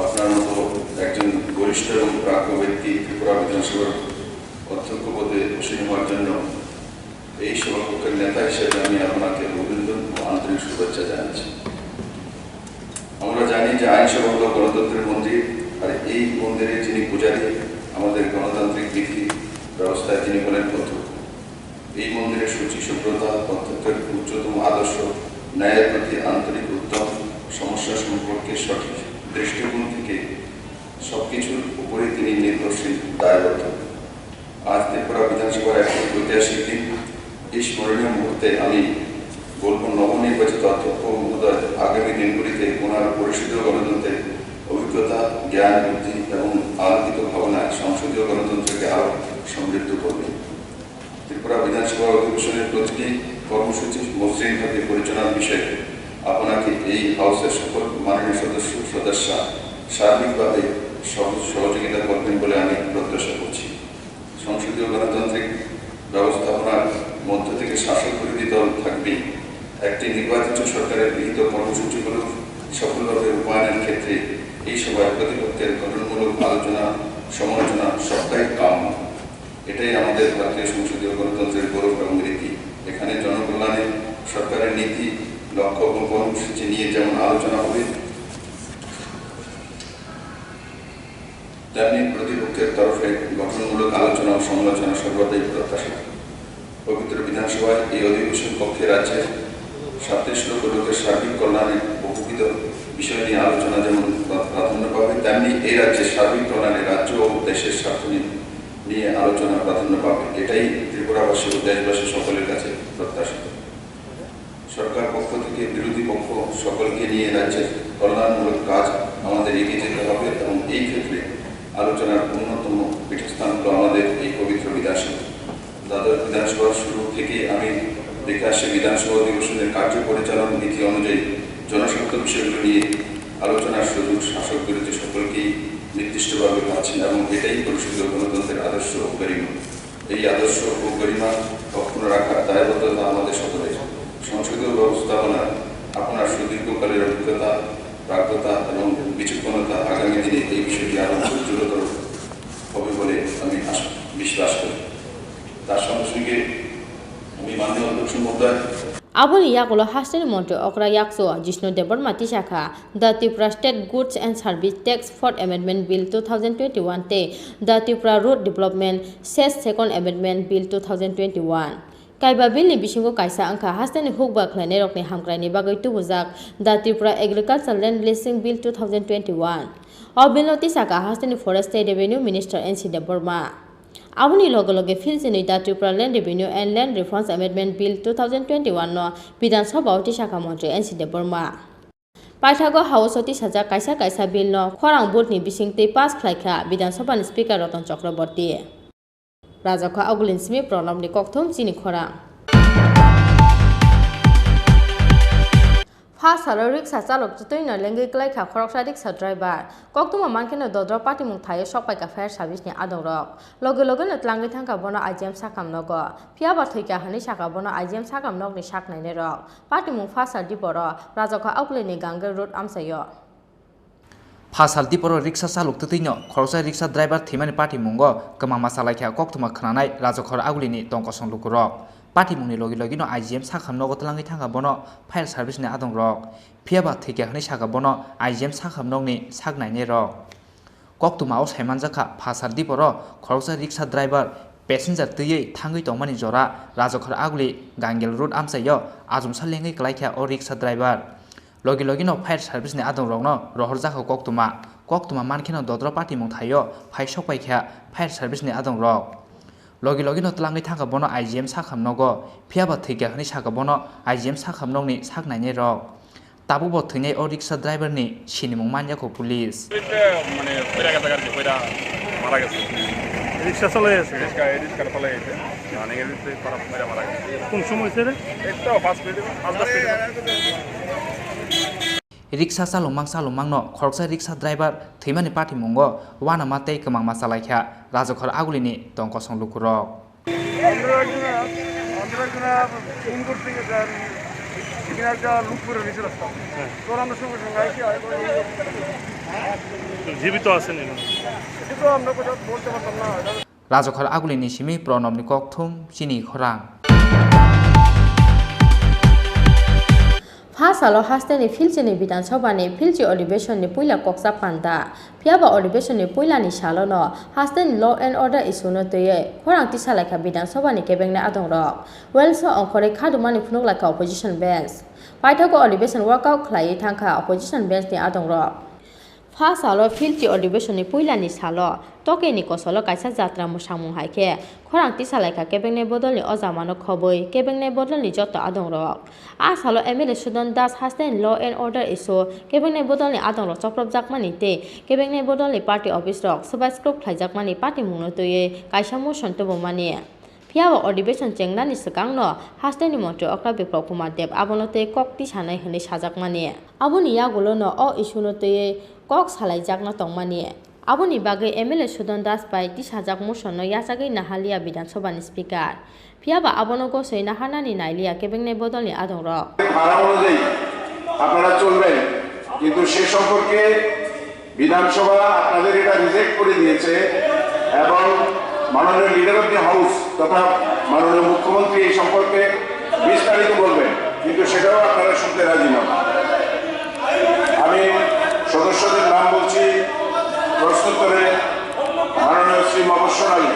আপনার মতো একজন বরিষ্ঠ এবং প্রাজ্ঞ ব্যক্তি ত্রিপুরা বিধানসভার অধ্যক্ষ পদে আসীন হওয়ার জন্য এই সভাপক্ষের নেতা হিসেবে আমি আপনাকে অভিনন্দন ও আন্তরিক শুভেচ্ছা জানাচ্ছি। আমরা জানি যে আইনসভা হলো গণতন্ত্রের মন্দির, আর এই মন্দিরে যিনি পূজারী, আমাদের গণতান্ত্রিক বিধি ব্যবস্থায় তিনি হলেন অধ্যক্ষ। এই মন্দিরের শুচি শুভ্রতা, অধ্যক্ষের উচ্চতম আদর্শ, ন্যায়ের প্রতি আন্তরিক উদ্যম, সমস্যা সম্পর্কে সঠিক দৃষ্টিকোণ থেকে সবকিছুর উপরে তিনি নির্ভরশীল, দায়বদ্ধ। আজ ত্রিপুরা বিধানসভার এক ঐতিহাসিক দিন। এই স্মরণীয় মুহূর্তে আমি বলব, নবনির্বাচিত অধ্যক্ষ মহোদয় আগামী দিনগুলিতে ওনার পরিষদীয় গণতন্ত্রের অভিজ্ঞতা, জ্ঞান, বুদ্ধি এবং আলোকিত ভাবনায় সংসদীয় গণতন্ত্রকে আরও সমৃদ্ধ করবেন। ত্রিপুরা বিধানসভা অধিবেশনের প্রতিটি কর্মসূচি মসৃণভাবে পরিচালনার বিষয়ে আপনাকে এই হাউসের সকল মাননীয় সদস্য সদস্যা সার্বিকভাবে সহ-, সহযোগিতা করবেন বলে আমি প্রত্যাশা করছি। সংসদীয় গণতান্ত্রিক ব্যবস্থাপনার মধ্য থেকে শাসক বিরোধী দল থাকবেই। একটি নির্বাচিত সরকারের গৃহীত কর্মসূচিগুলো সফলভাবে রূপায়ণের ক্ষেত্রে এই সভায় প্রতিপক্ষের গঠনমূলক আলোচনা, সমালোচনা সবটাই কাম্য। এটাই আমাদের ভারতীয় সংসদীয় গণতন্ত্রের গৌরব এবং রীতি। এখানে জনকল্যাণে সরকারের নীতি, লক্ষ্য এবং কর্মসূচি নিয়ে যেমন আলোচনা হবে, তেমনি প্রতিপক্ষের তরফে গঠনমূলক আলোচনা ও সমালোচনা সর্বদাই প্রত্যাশিত। পবিত্র বিধানসভায় এই অধিবেশন কক্ষে রাজ্যের সাতত্রিশ লক্ষ লোকের সার্বিক কল্যাণে বহুবিধ বিষয় নিয়ে আলোচনা যেমন প্রা-, প্রাধান্য পাবে, তেমনি এই রাজ্যের সার্বিক কল্যাণে রাজ্য ও দেশের স্বার্থ নিয়ে, নিয়ে আলোচনা প্রাধান্য পাবে। এটাই ত্রিপুরাবাসী ও দেশবাসী সকলের কাছে প্রত্যাশিত। সরকার পক্ষ থেকে বিরোধী পক্ষ সকলকে নিয়ে রাজ্যের কল্যাণমূলক কাজ আমাদের এগিয়ে যেতে হবে এবং এই ক্ষেত্রে আলোচনার অন্যতম পীঠস্থান হলো আমাদের এই পবিত্র বিধানসভা। দ্বাদশ বিধানসভার শুরু থেকে আমি দেখে আসছি, বিধানসভা অধিবেশনের কার্য পরিচালন নীতি অনুযায়ী জনস্বার্থ বিষয়গুলো নিয়ে আলোচনার সুযোগ শাসক বিরোধী সকলকেই নির্দিষ্টভাবে পাচ্ছেন এবং এটাই পরিষদীয় গণতন্ত্রের আদর্শ ও গরিমা। এই আদর্শ ও গরিমা অক্ষুণ্ণ রাখার দায়বদ্ধতা আমাদের সকলের। সংসদীয় ব্যবস্থাপনার আপনার সুদীর্ঘকালের অভিজ্ঞতা, প্রাজ্ঞতা এবং বিচক্ষণতা আগামী দিনে এই বিষয়টি আরও উজ্জ্বলতর হবে বলে আমি আশা, বিশ্বাস করি। তার সঙ্গে সঙ্গে আমি মাননীয় অধ্যক্ষ মহোদয় Aboni yagulo hasteni montri okra yakchu Jishnu Debbarma tisakha, The Tripura State Goods and Service Tax Fourth Amendment Bill two thousand twenty-one tei The Tripura Road Development Cess Second Amendment Bill two thousand twenty-one. Kaiba bill ni bisingo kaisa wngkha hasteni hukba khlainairokni hamkraini bagwi tubujak The Tripura Agriculture Land Leasing Bill two thousand twenty-one. O bill no tisaka hasteni Forest tei Revenue Minister N C Debbarma. Aboni loge loge philchinwi The Tripura Land Revenue and Land Reforms Amendment Bill two thousand twenty-one no Bidhan Sabha o tisaka montri N C Debbarma. Paithago House o tisajak kaisa kaisa bill no khorang vote ni bisingtwi pass khlaikha Bidhan Sabha ni Speaker Ratan Chakraborty. Rajakha Agulini simi Pranab ni kokthum chini khorang. Pha salo riksa chalok chutui no lengwi kwlai kha khoroksa riksa driver. Koktwma mankhe no dodro patimung thaio sokpaikha fire service ni adongrok. Loge loge no tlangwi thangkha bono I G M sakam nogo. Phiyaba thwikha hwnwi sakha bono I G M sakam nokni sak nainai rok. Patimung Pha sal diporo Rajakha Agulini Ganggel Road amchaio. Pha sal diporo riksa chalok twtwino khoroksa riksa driver thwimani patimungo kwmangma chalaikha koktwma khwnanai Rajakhor Agulini tongkosong lukurok. Patimungni logi logino I G M sakham nogo twlangwi thangkha bono fire service ni adongrok. Phiyaba thwikha hwnwi sakha bono I G M sakham nokni sak nainai rok. Koktwma o saimanjakha Pha sal diporo khoroksa riksa driver passenger twiwi thangwi tongmani jora Rajakhor Aguli Ganggel Road amchaio achomsa lengwi kwlaikha o riksa driver. Logi logino fire service ni adongrokno rohorjakha koktwma. Koktwma mankheno dodro patimung thaio phai sokpaikha fire service ni adongrok. Logi logino twlangwi thangkha bono I G M sakham nogo, phiyaba thwikha hwnwi sakha bono I G M sakham nokni sak nainai rok. Tabukbo thwinai o riksa driver ni sinimung manyakho police. Police, eh, mane, koira kata gardi, koira mara gese. Rickshaw cholai ase? Rickshaw, rickshaw cholai ase. Mane, gari te para koira mara gese. কোন সময় হয়েছে রে? এই তো পাঁচ মিনিট, পাঁচ দশ minute. Riksa chalokmang chalokmangno khoroksa riksa driver thwimani patimungo uanama tei kwmangma chalaikha Rajakhor Agulini tongkosong lukurok. আমরা একজন, আমরা একজন ফোন করতে গেছে আর এখানে একটা লুক করে নিচে রাস্তা। হ্যাঁ। তো আমরা সঙ্গে সঙ্গে আইসি, আই-, জীবিত আছেন এখানে? এটা তো আমরা কথা বলতে পারতাম না। Rajakhor Agulini simi Pranabni kokthum chini khorang. Pha salo hasteni philchini Bidhan Sabha ni philchi adhibeshon ni puila koksa panda. Phiyaba adhibeshon ni puila ni salo no hasteni law and order issue no twiwi khorang tisalaikha Bidhan Sabha ni kebengni adongrok. Welso ongkhorwi khadumani phunuk laikha opposition bench. Paithago adhibeshon walkout khlaiwi thangkha opposition bench ni adongrok. Pha salo philchi adhibeshon ni puila ni salo tokeni kosolo kaisa jatra mwsamung hai khe khorang tisalaikha kebengni bodolni o jamano khobwi kebengni bodolni joto adongrok. A salo M L A Sudan Das hasteni law and order issue kebengni bodolni adongrok chopropjakmani tei kebengni bodolni party office rok swbai skrop khlaijakmani patimungno twiwi kaisa motion tubumani. Phiyaba adhibeshon chengnani swkangno hasteni montri okra Biplab Kumar Deb abono tei kok tisanai hwnwi sajakmani. Aboni yagulono o issue no twiwi kok salaijakna tongmani. Aboni bagwi M L A Sudan Das bai tisajak motion no yachagwi naharliya Bidhan Sabha ni Speaker. Phiyaba abono gosoi naharnani nailiya kebengni bodolni adongrok. ধারা অনুযায়ী আপনারা চলবেন, কিন্তু সে সম্পর্কে বিধানসভা আপনাদের এটা রিজেক্ট করে দিয়েছে এবং মাননীয় লিডার অফ দি হাউস তথা মাননীয় মুখ্যমন্ত্রী এই সম্পর্কে বিস্তারিত বলবেন, কিন্তু সেটাও আপনারা শুনতে রাজি নন। আমি সদস্যদের নাম বলছি, প্রশ্নোত্তরে মাননীয় শ্রী মফস্বর আলী,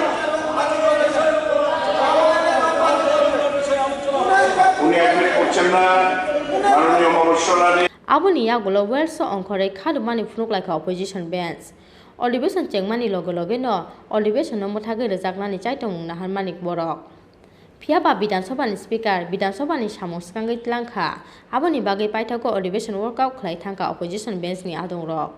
উনি অ্যাডমিট করছেন না। মাননীয় মফস্বর Ali. Aboni yagulo Welso ongkhorwi khadumani phunuk laikha opposition bench. Adhibeshon chengmani loge loge no adhibeshon no mwthagwi rwjaknani chaitomung naharmani borok. Phiyaba Bidhan Sabha ni Speaker Bidhan Sabha ni samung swkangwi tlang kha, aboni bagwi paithago adhibeshon walkout khlai thang kha opposition bench ni adongrok.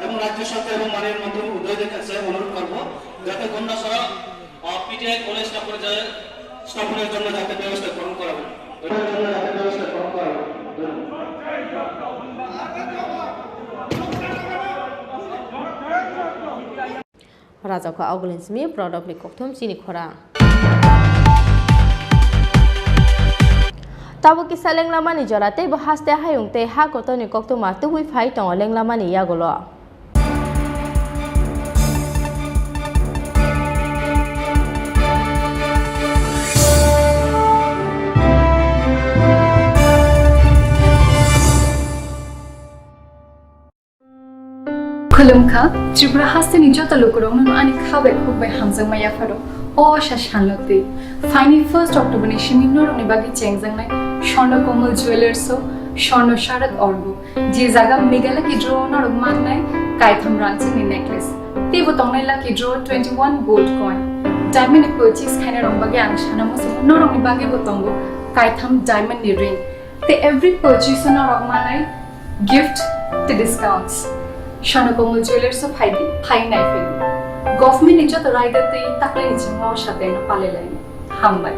এবং রাজ্য সরকার এবং মাননীয় মন্ত্রী উভয়দের কাছে অনুরোধ করব, যাতে গন্ডাছড়া, আহ, পিটিআই কলেজ স্থাপনের জন্য, স্থাপনের জন্য যাতে ব্যবস্থা গ্রহণ করা হয়। এটার জন্য যাতে ব্যবস্থা গ্রহণ করা হয়। ধন্যবাদ। Rajakha Agulini simi Prodopni kokthum chini khorang. Tabuk kisa lenglamani jora tei bo haste hayung tei ha kotorni koktwma tubui phai tongo lenglamani yagulo. Khulumkha, Tripura hasteni joto lukurokno ani kha bai khuk bai hamjakma yapharo. O asa sanlotwi, phaini first October ni simi norokni bagwi chengjaknai Swarna Komal Jewellers o Swarna Sharad Orgo, je jaga Meghalaya ki draw norok mannai kaitham rangchakni necklace. Teibo tongnai lucky draw twenty-one gold coin. Diamond ni purchase khainai rok bagwi ang sana muchungo norokni bagwi bo tongo kaitham diamond ni ring. Tei every purchase o norok manai gift tei discounts. Swarna Komal Jewellers o phaidi, phai nai phaidi. Government ni joto raida tei taklai ni chwngno sateno palai lai. Hambai.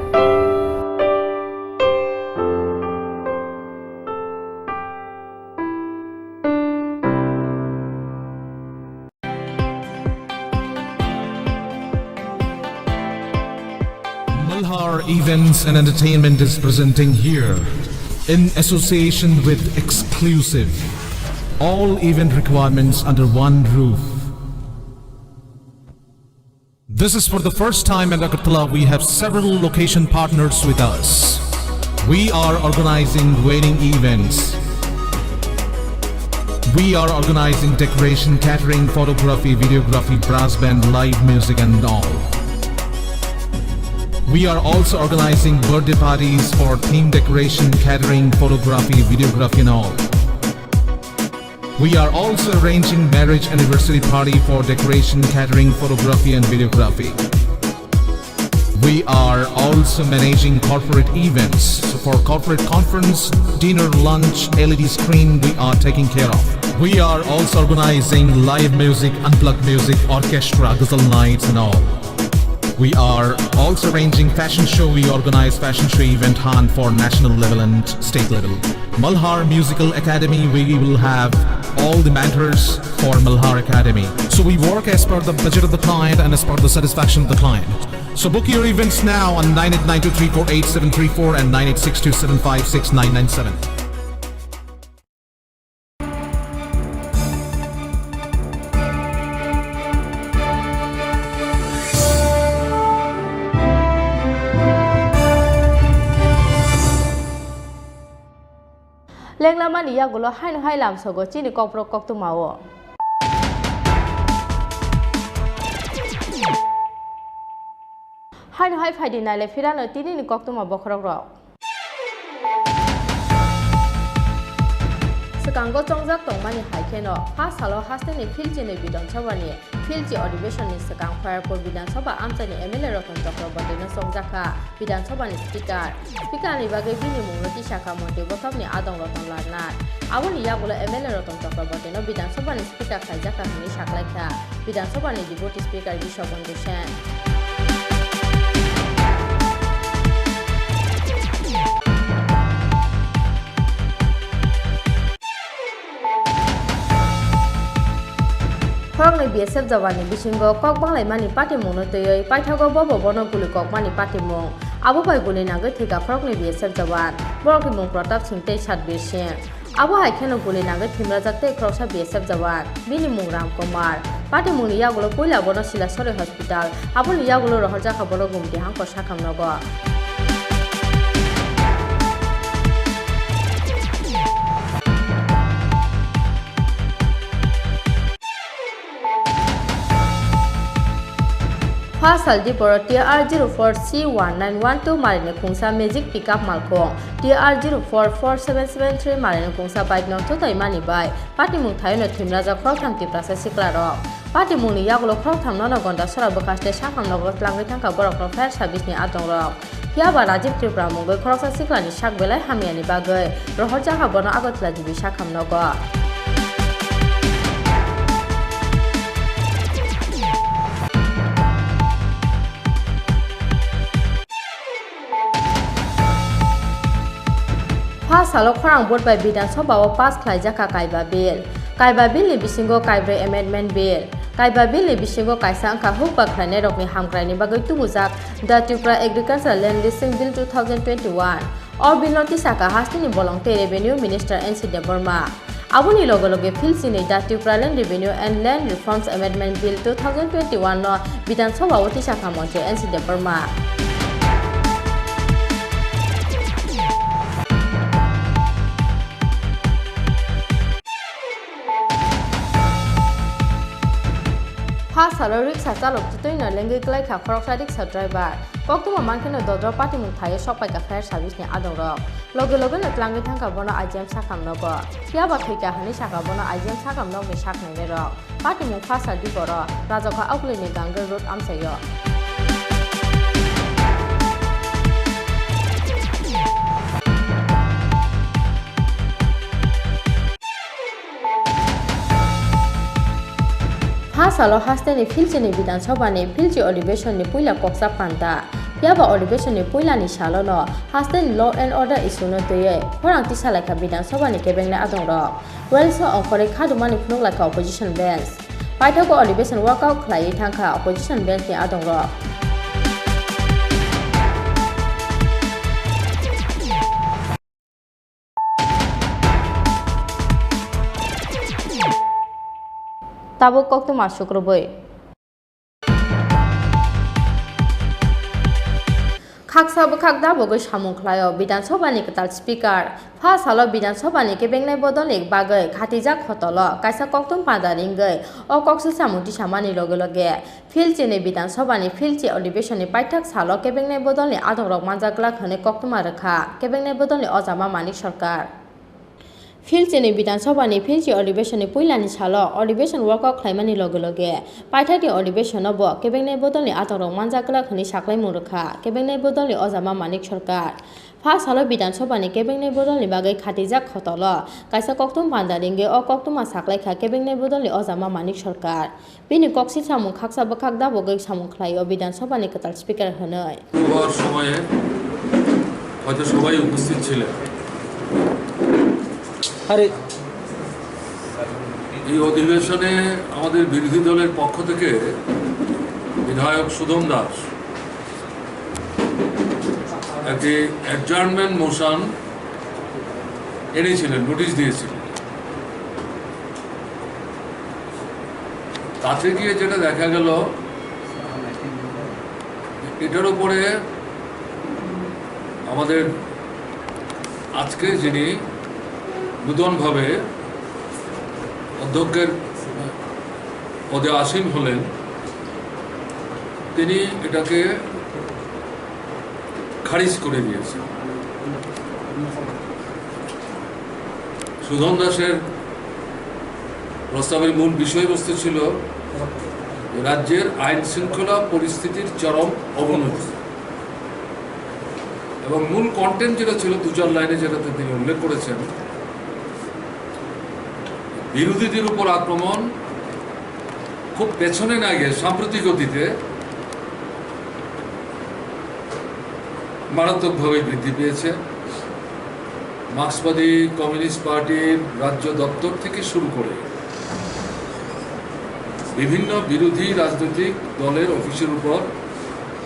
Malhar Events and Entertainment is presenting here, in association with Exclusive, all event requirements under one roof. This is for the first time at Agartala. We have several location partners with us. We are organizing wedding events. We are organizing decoration, catering, photography, videography, brass band, live music and all. We are also organizing birthday parties for theme decoration, catering, photography, videography and all. We are also arranging marriage anniversary party for decoration, catering, photography and videography. We are also managing corporate events. So for corporate conference, dinner, lunch, L E D screen, we are taking care of. We are also organizing live music, unplugged music, orchestra, ghazal nights and all. We are also arranging fashion show. We organize fashion show event hunt for national level and state level. Malhar Musical Academy, we will have all the mentors for Malhar Academy. So we work as per the budget of the client and as per the satisfaction of the client. So book your events now on nine eight nine two three four eight seven three four and nine eight six two seven five six nine nine seven. Lenglamani yagulo haino hai lamsogo chini kokborok koktwmao. Haino hai phaidi naile phirano tinini koktwma bokhorokrok. Swkango chongjak tongmani hai kheno, pha salo hasteni Philchini Bidhan Sabhani Philchi Adhibeshonni swkang Khairpur Bidhan Sabha amchaini M L A Ratan Chakrabortino chongjakha Bidhan Sabhani Speaker. Speaker ni bagwi bini mungno tisakha Montri Bothopni adong Ratan Lal Nath. Aboni yagulo M L A Ratan Chakrabortino Bidhan Sabhani Speaker khaijakha hwnwi saklaikha Bidhan Sabhani Deputy Speaker Biswabandhu Sen. Khoroknwi B S F jawanni bisingo kok banglaimani patimungno twiwi paithago bobo bono guli kokmani patimung. Abo bai guli nangwi thwikha khoroknwi B S F jawan. Borokni mung Pratap Singh tei Satbir Singh. Abo hai kheno guli nangwi thwimrajak tei khoroksa B S F jawan. Bini mung Ram Kumar. Patimungni yagulo puila bono Silasori Hospital, aboni yagulo rohorjakha bono Gumti Hangkor sakhamnogo. Pha saldi borok T R zero four C one nine one two marini khungsa magic pickup malkhung, T R zero four four seven seven three marini khungsa bike no chutaimani bai patimung thaino thwimrajak khoroktham Tiprasa siklarok. Patimungni yagulo khoroktham nono Gondasora bwkhaste sakhamnogo tlangwi thangkha borokno fire service ni adongrok. Phiyaba Rajiv Tripura mungwi khoroksa siklani sak belai hamyani bagwi rohorjakha bono Agartala G B sakhamnogo. Pha salo khorang vote bai Bidhan Sabha o pass khlaijakha Kaiba Bill. Kaiba Bill ni bisingo kaibrwi Amendment Bill. Kaiba Bill ni bisingo kaisa wngkha hukba khlainairokni hamkraini bagwi tubujak The Tripura Agricultural Land Leasing Bill two thousand twenty-one. O bill no tisakha hasteni bolong tei Revenue Minister N C Debbarma. Aboni loge loge Philchini The Tripura Land Revenue and Land Reforms Amendment Bill two thousand twenty-one no Bidhan Sabha o tisakha montri N C Debbarma. Pha salo riksa chalok twtwi no lengwi kwlai kha khoroksa riksa driver. Koktwma mankheno dodro patimung thaio sokpai kha fire service ni adongrok. Loge loge no tlangwi thangkha bono I G M sakam nogo. Phiya ba thwikha hwnwi sakha bono I G M sakam nokni sak nainai rok. Patimung Phasar diporo Rajakha Aukuli ni Ganggel Road amchaio. Pha salo hasteni Philchini Bidhan Sabha ni Philchi Adhiveshon ni puila koksa panda. Phiya ba Adhiveshon ni puila ni salo no hasteni law and order issue no twiwi khorang tisa laikha Bidhan Sabha ni kebengnai adongrok. Welsa ongkhorwi khadumani phunuk laikha opposition bench. Paithago Adhiveshon walkout khlaiwi thangkha opposition bench ni adongrok. Tabuk koktwma sukrubwi. Khaksa bwkhak dabogwi samung khlaio Bidhan Sabha ni kwtal speaker. Pha salo Bidhan Sabha ni kebengnai bodol ni bagwi khatijak hotolo kaisa koktwma panda ringwi o koksil samung tisamani loge loge Philchini Bidhan Sabha ni Philchi Adhiveshon ni paithak salo kebengnai bodol ni adongrok manjak glak hwnwi koktwma rwkha kebengnai bodol ni ojama Manik Sarkar. Philchini Bidhan Sabha ni Philchi Adhiveshon ni puila ni salo Adhiveshon walkout khlaimani loge loge paithak ni Adhiveshon no bo kebengnai bodol ni adongrok manjak glak hwnwi saklaimung rwkha kebengnai bodol ni ojama Manik Sarkar. Pha salo Bidhan Sabha ni kebengnai bodol ni bagwi khatijak hotolo kaisa koktwma panda ringwi o koktwma saklaikha kebengnai bodol ni ojama Manik Sarkar. Bini koksil samung khaksa bwkhak dabogwi samung khlaio Bidhan Sabha ni kwtal speaker hwnwi. শুরু হওয়ার সময়ে হয়তো সবাই উপস্থিত ছিলেন। আরে এই অধিবেশনে আমাদের বিরোধী দলের পক্ষ থেকে বিধায়ক সুধন দাস একটি অ্যাডজার্নমেন্ট মোশন এনেছিলেন, নোটিশ দিয়েছিলেন। তাতে গিয়ে যেটা দেখা গেল, এটার উপরে আমাদের আজকে যিনি নূতনভাবে অধ্যক্ষের পদে আসীন হলেন, তিনি এটাকে খারিজ করে দিয়েছেন। সুধন দাসের প্রস্তাবের মূল বিষয়বস্তু ছিল রাজ্যের আইন শৃঙ্খলা পরিস্থিতির চরম অবনতি, এবং মূল কন্টেন্ট যেটা ছিল, দু চার লাইনে যেটাতে তিনি উল্লেখ করেছেন, বিরোধীদের উপর আক্রমণ, খুব পেছনে না গিয়ে সাম্প্রতিক অতীতে মারাত্মকভাবে বৃদ্ধি পেয়েছে। মার্ক্সবাদী কমিউনিস্ট পার্টির রাজ্য দপ্তর থেকে শুরু করে বিভিন্ন বিরোধী রাজনৈতিক দলের অফিসের উপর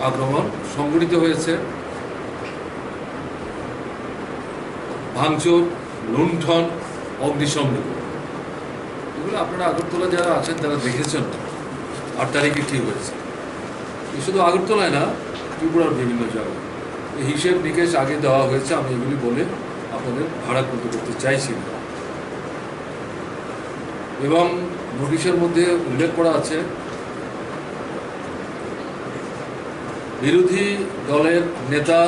আক্রমণ সংঘটিত হয়েছে। ভাঙচুর, লুণ্ঠন, অগ্নিসংযোগ, এগুলো আপনারা আগরতলা যারা আছেন তারা দেখেছেন আট তারিখে কী হয়েছে। এ শুধু আগরতলায় না, ত্রিপুরার বিভিন্ন জায়গায়। এই হিসেব নিকেশ আগে দেওয়া হয়েছে, আমি এগুলি বলে আপনাদের ভারাক্রান্ত করতে চাইছি না। এবং নোটিশের মধ্যে উল্লেখ করা আছে, বিরোধী দলের নেতা,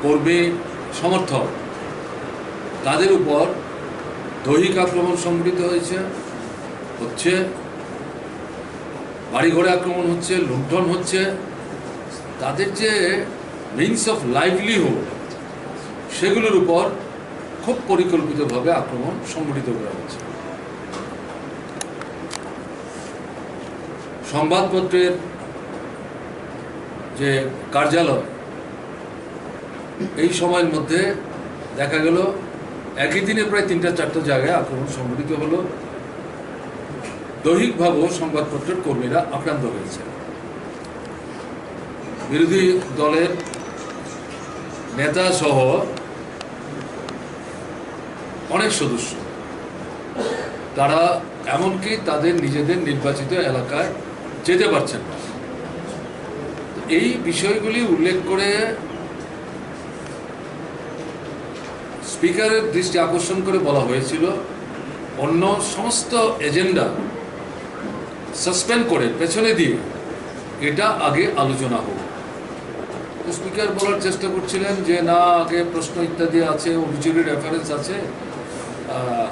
কর্মী, সমর্থক, তাদের উপর দৈহিক আক্রমণ সংঘটিত হয়েছে, হচ্ছে, বাড়িঘরে আক্রমণ হচ্ছে, লুণ্ঠন হচ্ছে। তাদের যে মিনস অফ লাইভলিহুড, সেগুলোর উপর খুব পরিকল্পিতভাবে আক্রমণ সংঘটিত করা হচ্ছে। সংবাদপত্রের যে কার্যালয়, এই সময়ের মধ্যে দেখা গেল একই দিনে প্রায় তিনটা চারটা জায়গায় আক্রমণ সংঘটিত হলো। দৈহিকভাবেও সংবাদপত্রের কর্মীরা আক্রান্ত হয়েছে। বিরোধী দলের নেতা সহ অনেক সদস্য, তারা এমনকি তাদের নিজেদের নির্বাচিত এলাকায় যেতে পারছেন না। এই বিষয়গুলি উল্লেখ করে স্পিকারের দৃষ্টি আকর্ষণ করে বলা হয়েছিল, অন্য সমস্ত এজেন্ডা সাসপেন্ড করে পেছনে দিয়ে এটা আগে আলোচনা হোক। তো স্পিকার বলার চেষ্টা করছিলেন যে না, আগে প্রশ্ন ইত্যাদি আছে, অভিযোগের রেফারেন্স আছে। আহ,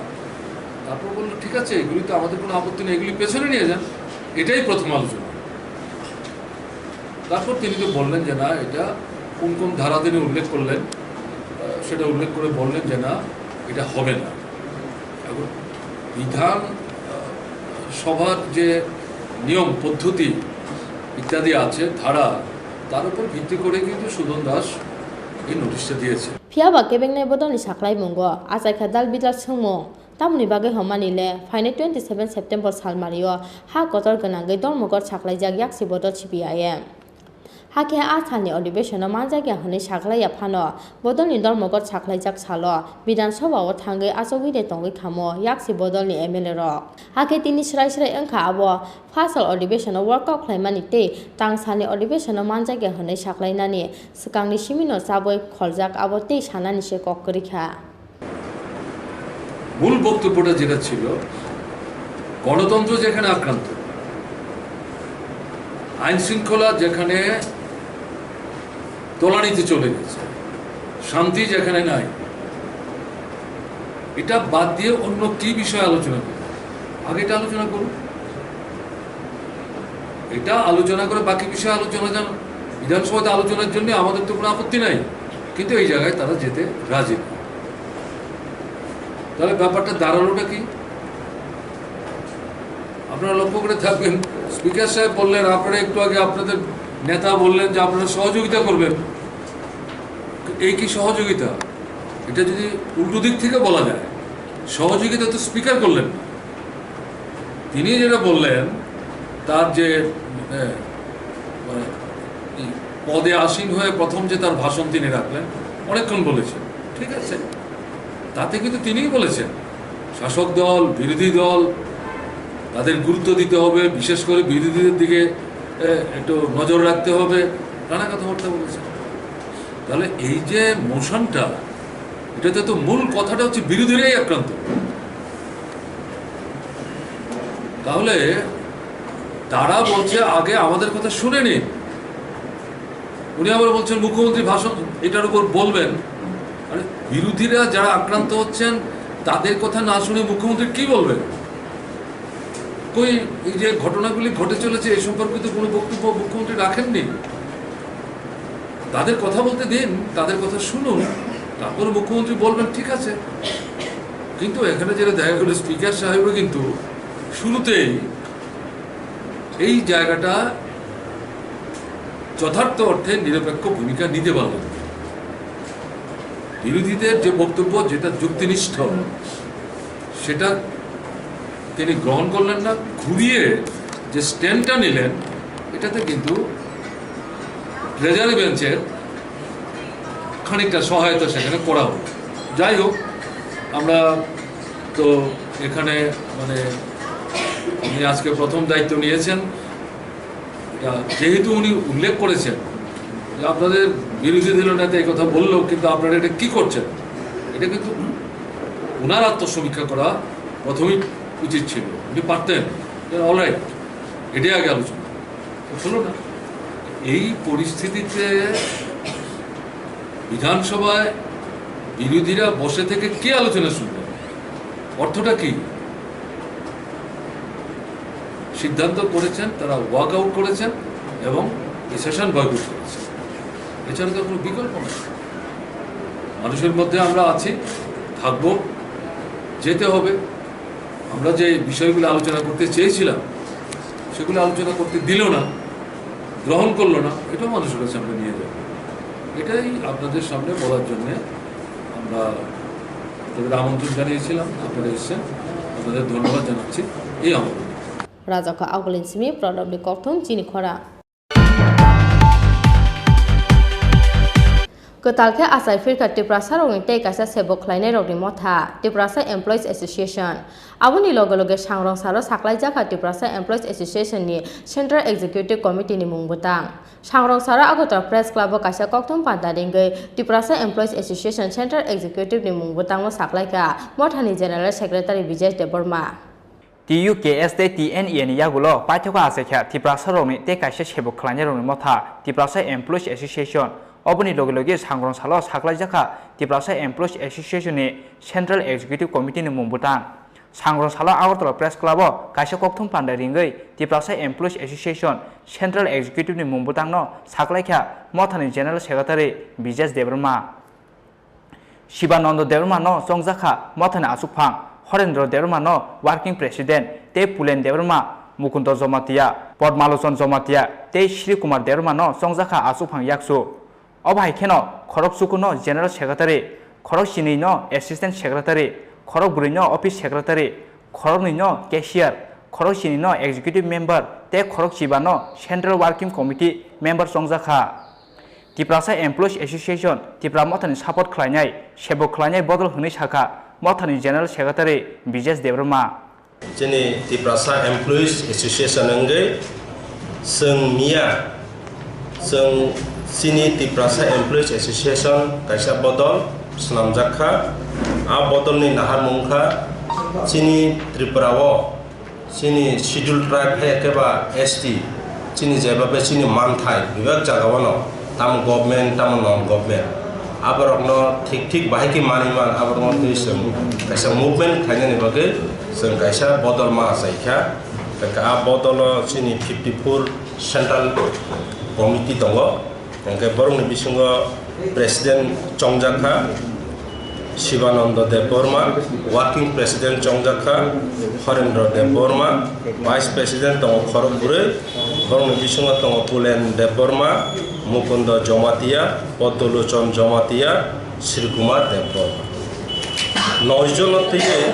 তারপর বললো, ঠিক আছে, এগুলি তো আমাদের কোনো আপত্তি নেই, এগুলি পেছনে নিয়ে যান, এটাই প্রথম আলোচনা। তারপর তিনি তো বললেন যে না, এটা কোন কোন ধারা তিনি উল্লেখ করলেন, আহ, সেটা উল্লেখ করে বললেন যে না, এটা হবে না। এখন বিধান, আহ, সভার যে নিয়ম পদ্ধতি ইত্যাদি আছে, ধারা, তার উপর ভিত্তি করে কিন্তু সুধন দাস এই নোটিশটা দিয়েছে। Phiya ba kebeng nai bodolni saklai mungo, achai kha dal bidal swngmung. Tamoni bagwi hwnmani le, phainai twenty seven September salmario ha kotor gwnangwi Dharmaghat saklaijak yaksi bodol C P I M. Hakhe a salni adhibeshon-o manjakya hwnwi saklaiya phano, bodolni Dharmaghat saklaijak salo Bidhan Sabha-o thangwi achugwi de tongwi khamo yaksi bodolni M L A rok. Hakhe tini srai srai wngkha abo pha sal adhibeshon-o workout khlaimani tei tang salni adhibeshon-o manjakya hwnwi saklainani swkangni simino chabwi kholjak abo tei sanani se kok kwrwi kha. মূল বক্তব্যটা যেটা ছিল, গণতন্ত্র যেখানে আক্রান্ত, আইন শৃঙ্খলা যেখানে তলানিতে চলে গেছে, শান্তি যেখানে নাই, এটা বাদ দিয়ে অন্য কি বিষয়ে আলোচনা করব? আগে এটা আলোচনা করুন। এটা আলোচনা করে বাকি বিষয়ে আলোচনা জানো। বিধানসভাতে আলোচনার জন্য আমাদের তো কোনো আপত্তি নাই, কিন্তু এই জায়গায় তারা যেতে রাজি না। তাহলে ব্যাপারটা দাঁড়ালোটা কি? আপনারা লক্ষ্য করে থাকবেন, স্পিকার সাহেব বললেন, আপনারা একটু আগে আপনাদের নেতা বললেন যে আপনারা সহযোগিতা করবেন। এই কি সহযোগিতা? এটা যদি উল্টো দিক থেকে বলা যায়, সহযোগিতা তো স্পিকার করলেন না। তিনি যেটা বললেন, তার যে, এ, মানে, এই পদে আসীন হয়ে প্রথম যে তার ভাষণ তিনি রাখলেন, অনেকক্ষণ বলেছেন, ঠিক আছে, তাতে কিন্তু তিনিই বলেছেন, শাসক দল, বিরোধী দল, তাদের গুরুত্ব দিতে হবে, বিশেষ করে বিরোধীদের দিকে, এ, একটু নজর রাখতে হবে, নানা কথাবার্তা বলেছেন। তাহলে এই যে মোশনটা, এটাতে তো মূল কথাটা হচ্ছে বিরোধীরাই আক্রান্ত। তাহলে তারা বলছে, "আগে আমাদের কথা শুনে নিন।" উনি আবার বলছেন, "মুখ্যমন্ত্রী ভাষণ এটার উপর বলবেন।" আরে, বিরোধীরা যারা আক্রান্ত হচ্ছেন, তাদের কথা না শুনে মুখ্যমন্ত্রী কি বলবেন? কই, এই যে ঘটনাগুলি ঘটে চলেছে, এ সম্পর্কিত কোনো বক্তব্য মুখ্যমন্ত্রী রাখেননি। তাদের কথা বলতে দিন, তাদের কথা শুনুন, তারপর মুখ্যমন্ত্রী বলবেন, ঠিক আছে। কিন্তু এখানে যেটা দেখা গেল, স্পিকার সাহেবও কিন্তু শুরুতেই এই জায়গাটা যথার্থ অর্থে নিরপেক্ষ ভূমিকা নিতে পারলেন না। বিরোধীদের যে বক্তব্য, যেটা যুক্তিনিষ্ঠ, সেটা তিনি গ্রহণ করলেন না, ঘুরিয়ে যে স্ট্যান্ডটা নিলেন, এটাতে কিন্তু ট্রেজারি বেঞ্চের খানিকটা সহায়তা সেখানে করা হলো। যাই হোক, আমরা তো এখানে, মানে, উনি আজকে প্রথম দায়িত্ব নিয়েছেন, এটা যেহেতু উনি উল্লেখ করেছেন যে আপনাদের বিরোধী দলনেতা এই কথা বললেও কিন্তু আপনারা এটা কি করছেন, এটা কিন্তু ওনার আত্মসমীক্ষা করা প্রথমেই উচিত ছিল। উনি পারতেন, "অলরাইট, এটাই আগে আলোচনা।" তো হলো না। এই পরিস্থিতিতে বিধানসভায় বিরোধীরা বসে থেকে কি আলোচনা শুনবে? অর্থটা কি? সিদ্ধান্ত করেছেন, তারা ওয়াক আউট করেছেন এবং এই সেশন বয়কট করেছেন। এছাড়া তো কোনো বিকল্প নেই। মানুষের মধ্যে আমরা আছি, থাকবো, যেতে হবে। আমরা যে বিষয়গুলো আলোচনা করতে চেয়েছিলাম, সেগুলো আলোচনা করতে দিল না, গ্রহণ করলো না, এটাও মানুষের কাছে আমরা নিয়ে যাবো। এটাই আপনাদের সামনে বলার জন্যে আমরা আপনাদের আমন্ত্রণ জানিয়েছিলাম, আপনারা এসেছেন, আপনাদের ধন্যবাদ জানাচ্ছি। এই আমন্ত্রণ। Rajaka Agulin Simi, Prodopni Kokthum, Chini Khora. Kwtal khe achai phirkha Tiprasarokni tei kaisa sebo khlainairokni motha, Tiprasa Employees Association. Aboni loge loge sangrong saro saklaijak kha Tiprasa Employees Association ni Central Executive Committee ni mung bwtang. Sangrong saro Agartala Press Club o kaisa kokthum panda ringwi Tiprasa Employees Association Central Executive ni mung bwtangno saklaikha mothani General Secretary Bijesh Debbarma. T U K S tei T N E ni yagulo paithakgo achaikha Tiprasarokni tei kaisa sebuk khlainairokni motha Tiprasa Employees Association. Oboni loge loge sangrong salo saklaijak kha Tiprasa Employees Association ni Central Executive Committee ni mung bwtang. Sangrong salo Agartala Press Club o kaisa kokthum panda ringwi Tiprasa Employees Association Central Executive ni mung bwtang no saklaikha mothani General Secretary Bijesh Debbarma. Shibananda Debbarma no chongjak kha mothani achukphang, Horendra Debbarma no Working President tei Pulen Debbarma, Mukunda Jamatia, Padmalochon Jamatia tei Shri Kumar Debbarma no chongjak kha achukphang yakchu. Obo hai kheno khorok chuku no General Secretary, khorok chini no Assistant Secretary, khorok bwrwi no Office Secretary, khoroknwi no Cashier, khorok chini no Executive Member tei khorok chiba no Central Working Committee Member chongjak kha. Tiprasa Employees Association Tipra mothani support khlainai, sebuk khlainai bodol hwnwi sakha mothani General Secretary Bijesh Debbarma. Chini Tiprasa Employees Association wngwi chwng miya, chwng chini Tiprasa Employees Association kaisa bodol swnamjak kha. A bodolni naharmung kha chini Tripura o chini Scheduled Tribe hai khe ba S T, chini jeba bai chini manthai bebak jaga o no, tamo government, tamo non government, aborok no thik thik bahai khe manwi man, aborok no twi chwng kaisa movement khlainani bagwi chwng kaisa bodol ma achai kha. Hwnkhe a bodol o chini fifty four central committee tongo. Hwnkhe borokni bisingo President chongjak kha Shibananda Debbarma, Working President chongjak kha Horendra Debbarma, Vice President tongo khorok bwrwi, borokni bisingo tongo Pulen Debbarma, Mukunda Jamatia, Poddolochon Jamatia, Sri Kumar Debbarma. Noi jono twiwi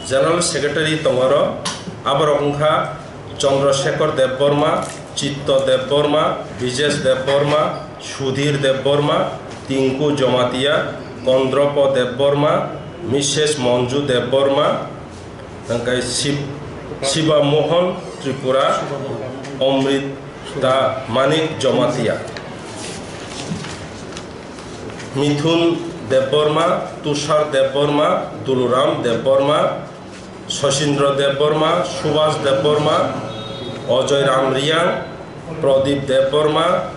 General Secretary tongoro, aborok wngkha Chandra Shekhar Debbarma, Chitto Debbarma, Bijesh Debbarma, Sudhir Debbarma, Tinku Jamatia, Kondropo Debbarma, Missus Manju Debbarma, tangkai Sib-, Shiba Mohan Tripura, Amrita Manik Jamatia. Mithun Debbarma, Tushar Debbarma, Duluram Debbarma, Sachindra Debbarma, Subhas Debbarma, Ajoy Ram Riang, Pradip Debbarma,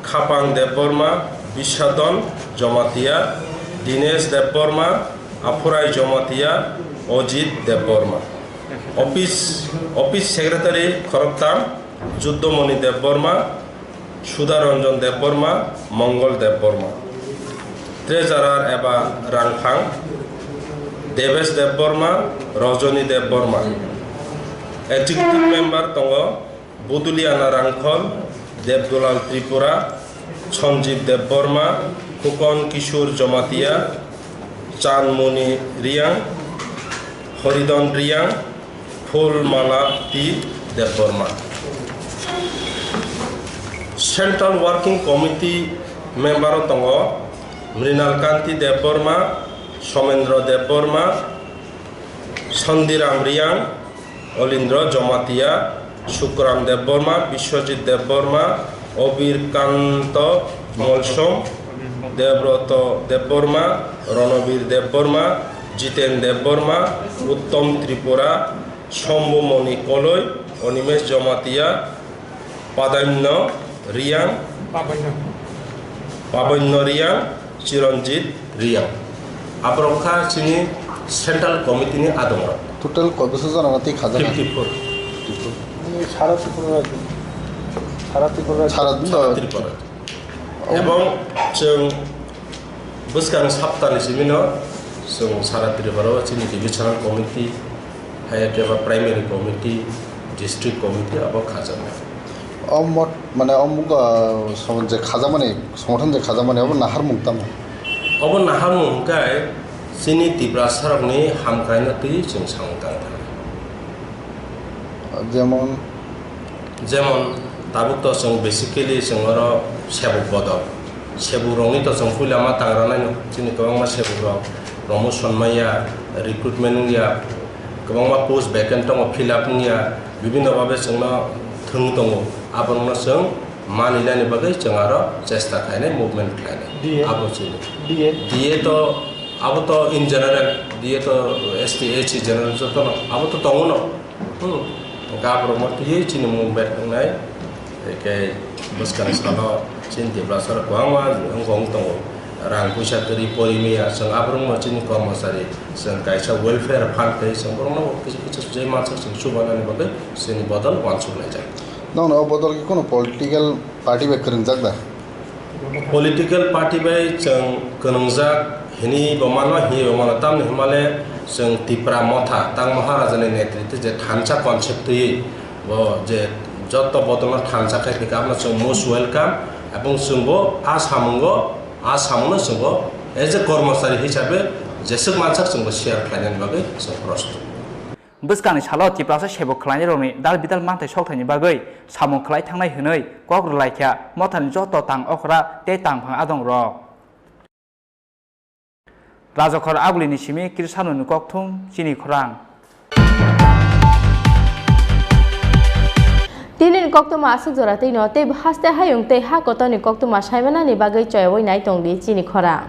Khapang Debbarma, Biswadon Jamatia, Dinesh Debbarma, Aphurai Jamatia, Ajit Debbarma. Office, Office Secretary khoroktham, Juddomoni Debbarma, Sudharanjan Debbarma, Mongol Debbarma. Treasurer eba rangphang, Debesh Debbarma, Rajani Debbarma. Executive member tongo Buduliana Rangkhol, Debdulal Tripura, Sanjeev Debbarma, Khukon Kishore Jamatia, Chanmoni Riang, Horidon Riang, Phulmala T Debbarma. Central Working Committee member o tongo Mrinal Kanti Debbarma, Somendra Debbarma, Sondiram Riang, Olindra Jamatia, Sukram Debbarma, Biswajit Debbarma, Obir Kanto Molsom, Debroto Debbarma, Ronobir Debbarma, Jiten Debbarma, Uttom Tripura, Sombumoni Koloi, Onimesh Jamatia, Padanno Riang, Pabanno Riang, Chiranjit Riang. Aborok kha chini Central Committee ni adongrok. Total koi bwsajak jona twi khajak? Fifty four. Sara Tripura rajyo. Sara Tripura rajyo. Sara Sara Tripura. Ebong chwng bwskang saptani simi no chwng Sara Tripura o chini divisional committee, hai khe ba primary committee, district committee abo khajaknai. O mot, mane o mugo, ah, somon je khajakmani, songothon je khajakmani, obo naharmung tamo? Obo naharmung hwnkhe chini Tiprasarokni hamkraino twi chwng samung tang thangkha. Jemon? Jemon, tabuk to chwng basically chwng oro sebuk bodol. Sebukrokni to chwng puila ma tang rwnaino chini kwbangma sebukrok promotion maya, recruitment wngya, kwbangma post vacant tongo, fill up wngya, bibhinno bhabe chwngno thwng tongo. Aborokno chwng manwi nani bagwi chwng aro chesta khlainai, movement khlainai. D A? Abo chini. D A? D A to, abo to in general, Diye to S T, S C general joto no, abo to tongo no. Hmm. Hwnkhe aborok no twiwi chini movement wngnai. Hwnkhe bwskang salo chini Tiprasa rok kwbangma wng wng tongo. Rang puisa kwrwi pori miya, chwng aborok no chini kormosari, chwng kaisa welfare fund tei chwng borok no kisu kisu je mansak chwng chubanani bagwi chini bodol uansuk laijak. Nokno o bodol khe kono political party bai kwrwngjak da? Political party bai chwng kwrwngjak hinwi bo mano, hinwi bo mano, tamni hwnmale chwng Tipra Motha tang Maharajani netritwe je thansa concept twiwi bo je joto bodolno thansa khai phika, abono chwng most welcome, ebong chwng bo a samungo, a samungno chwng bo as a kormosari hisabe jeswk mansak chwng bo share khlainani bagwi chwng prostut. Bwskangni salo Tiprasa sebok khlainairokni dal bidal manthai sokthaini bagwi samung khlai thangnai hwnwi kok rwlaikha Mothani joto tang okra tei tangphang adongrok. Rajakhor Agulini simi Krisanoni kokthum chini khorang. Tinini koktwma aswk jora twino teibo haste hayung tei ha kotorni koktwma saimanani bagwi choyaui nai tongdi chini khorang.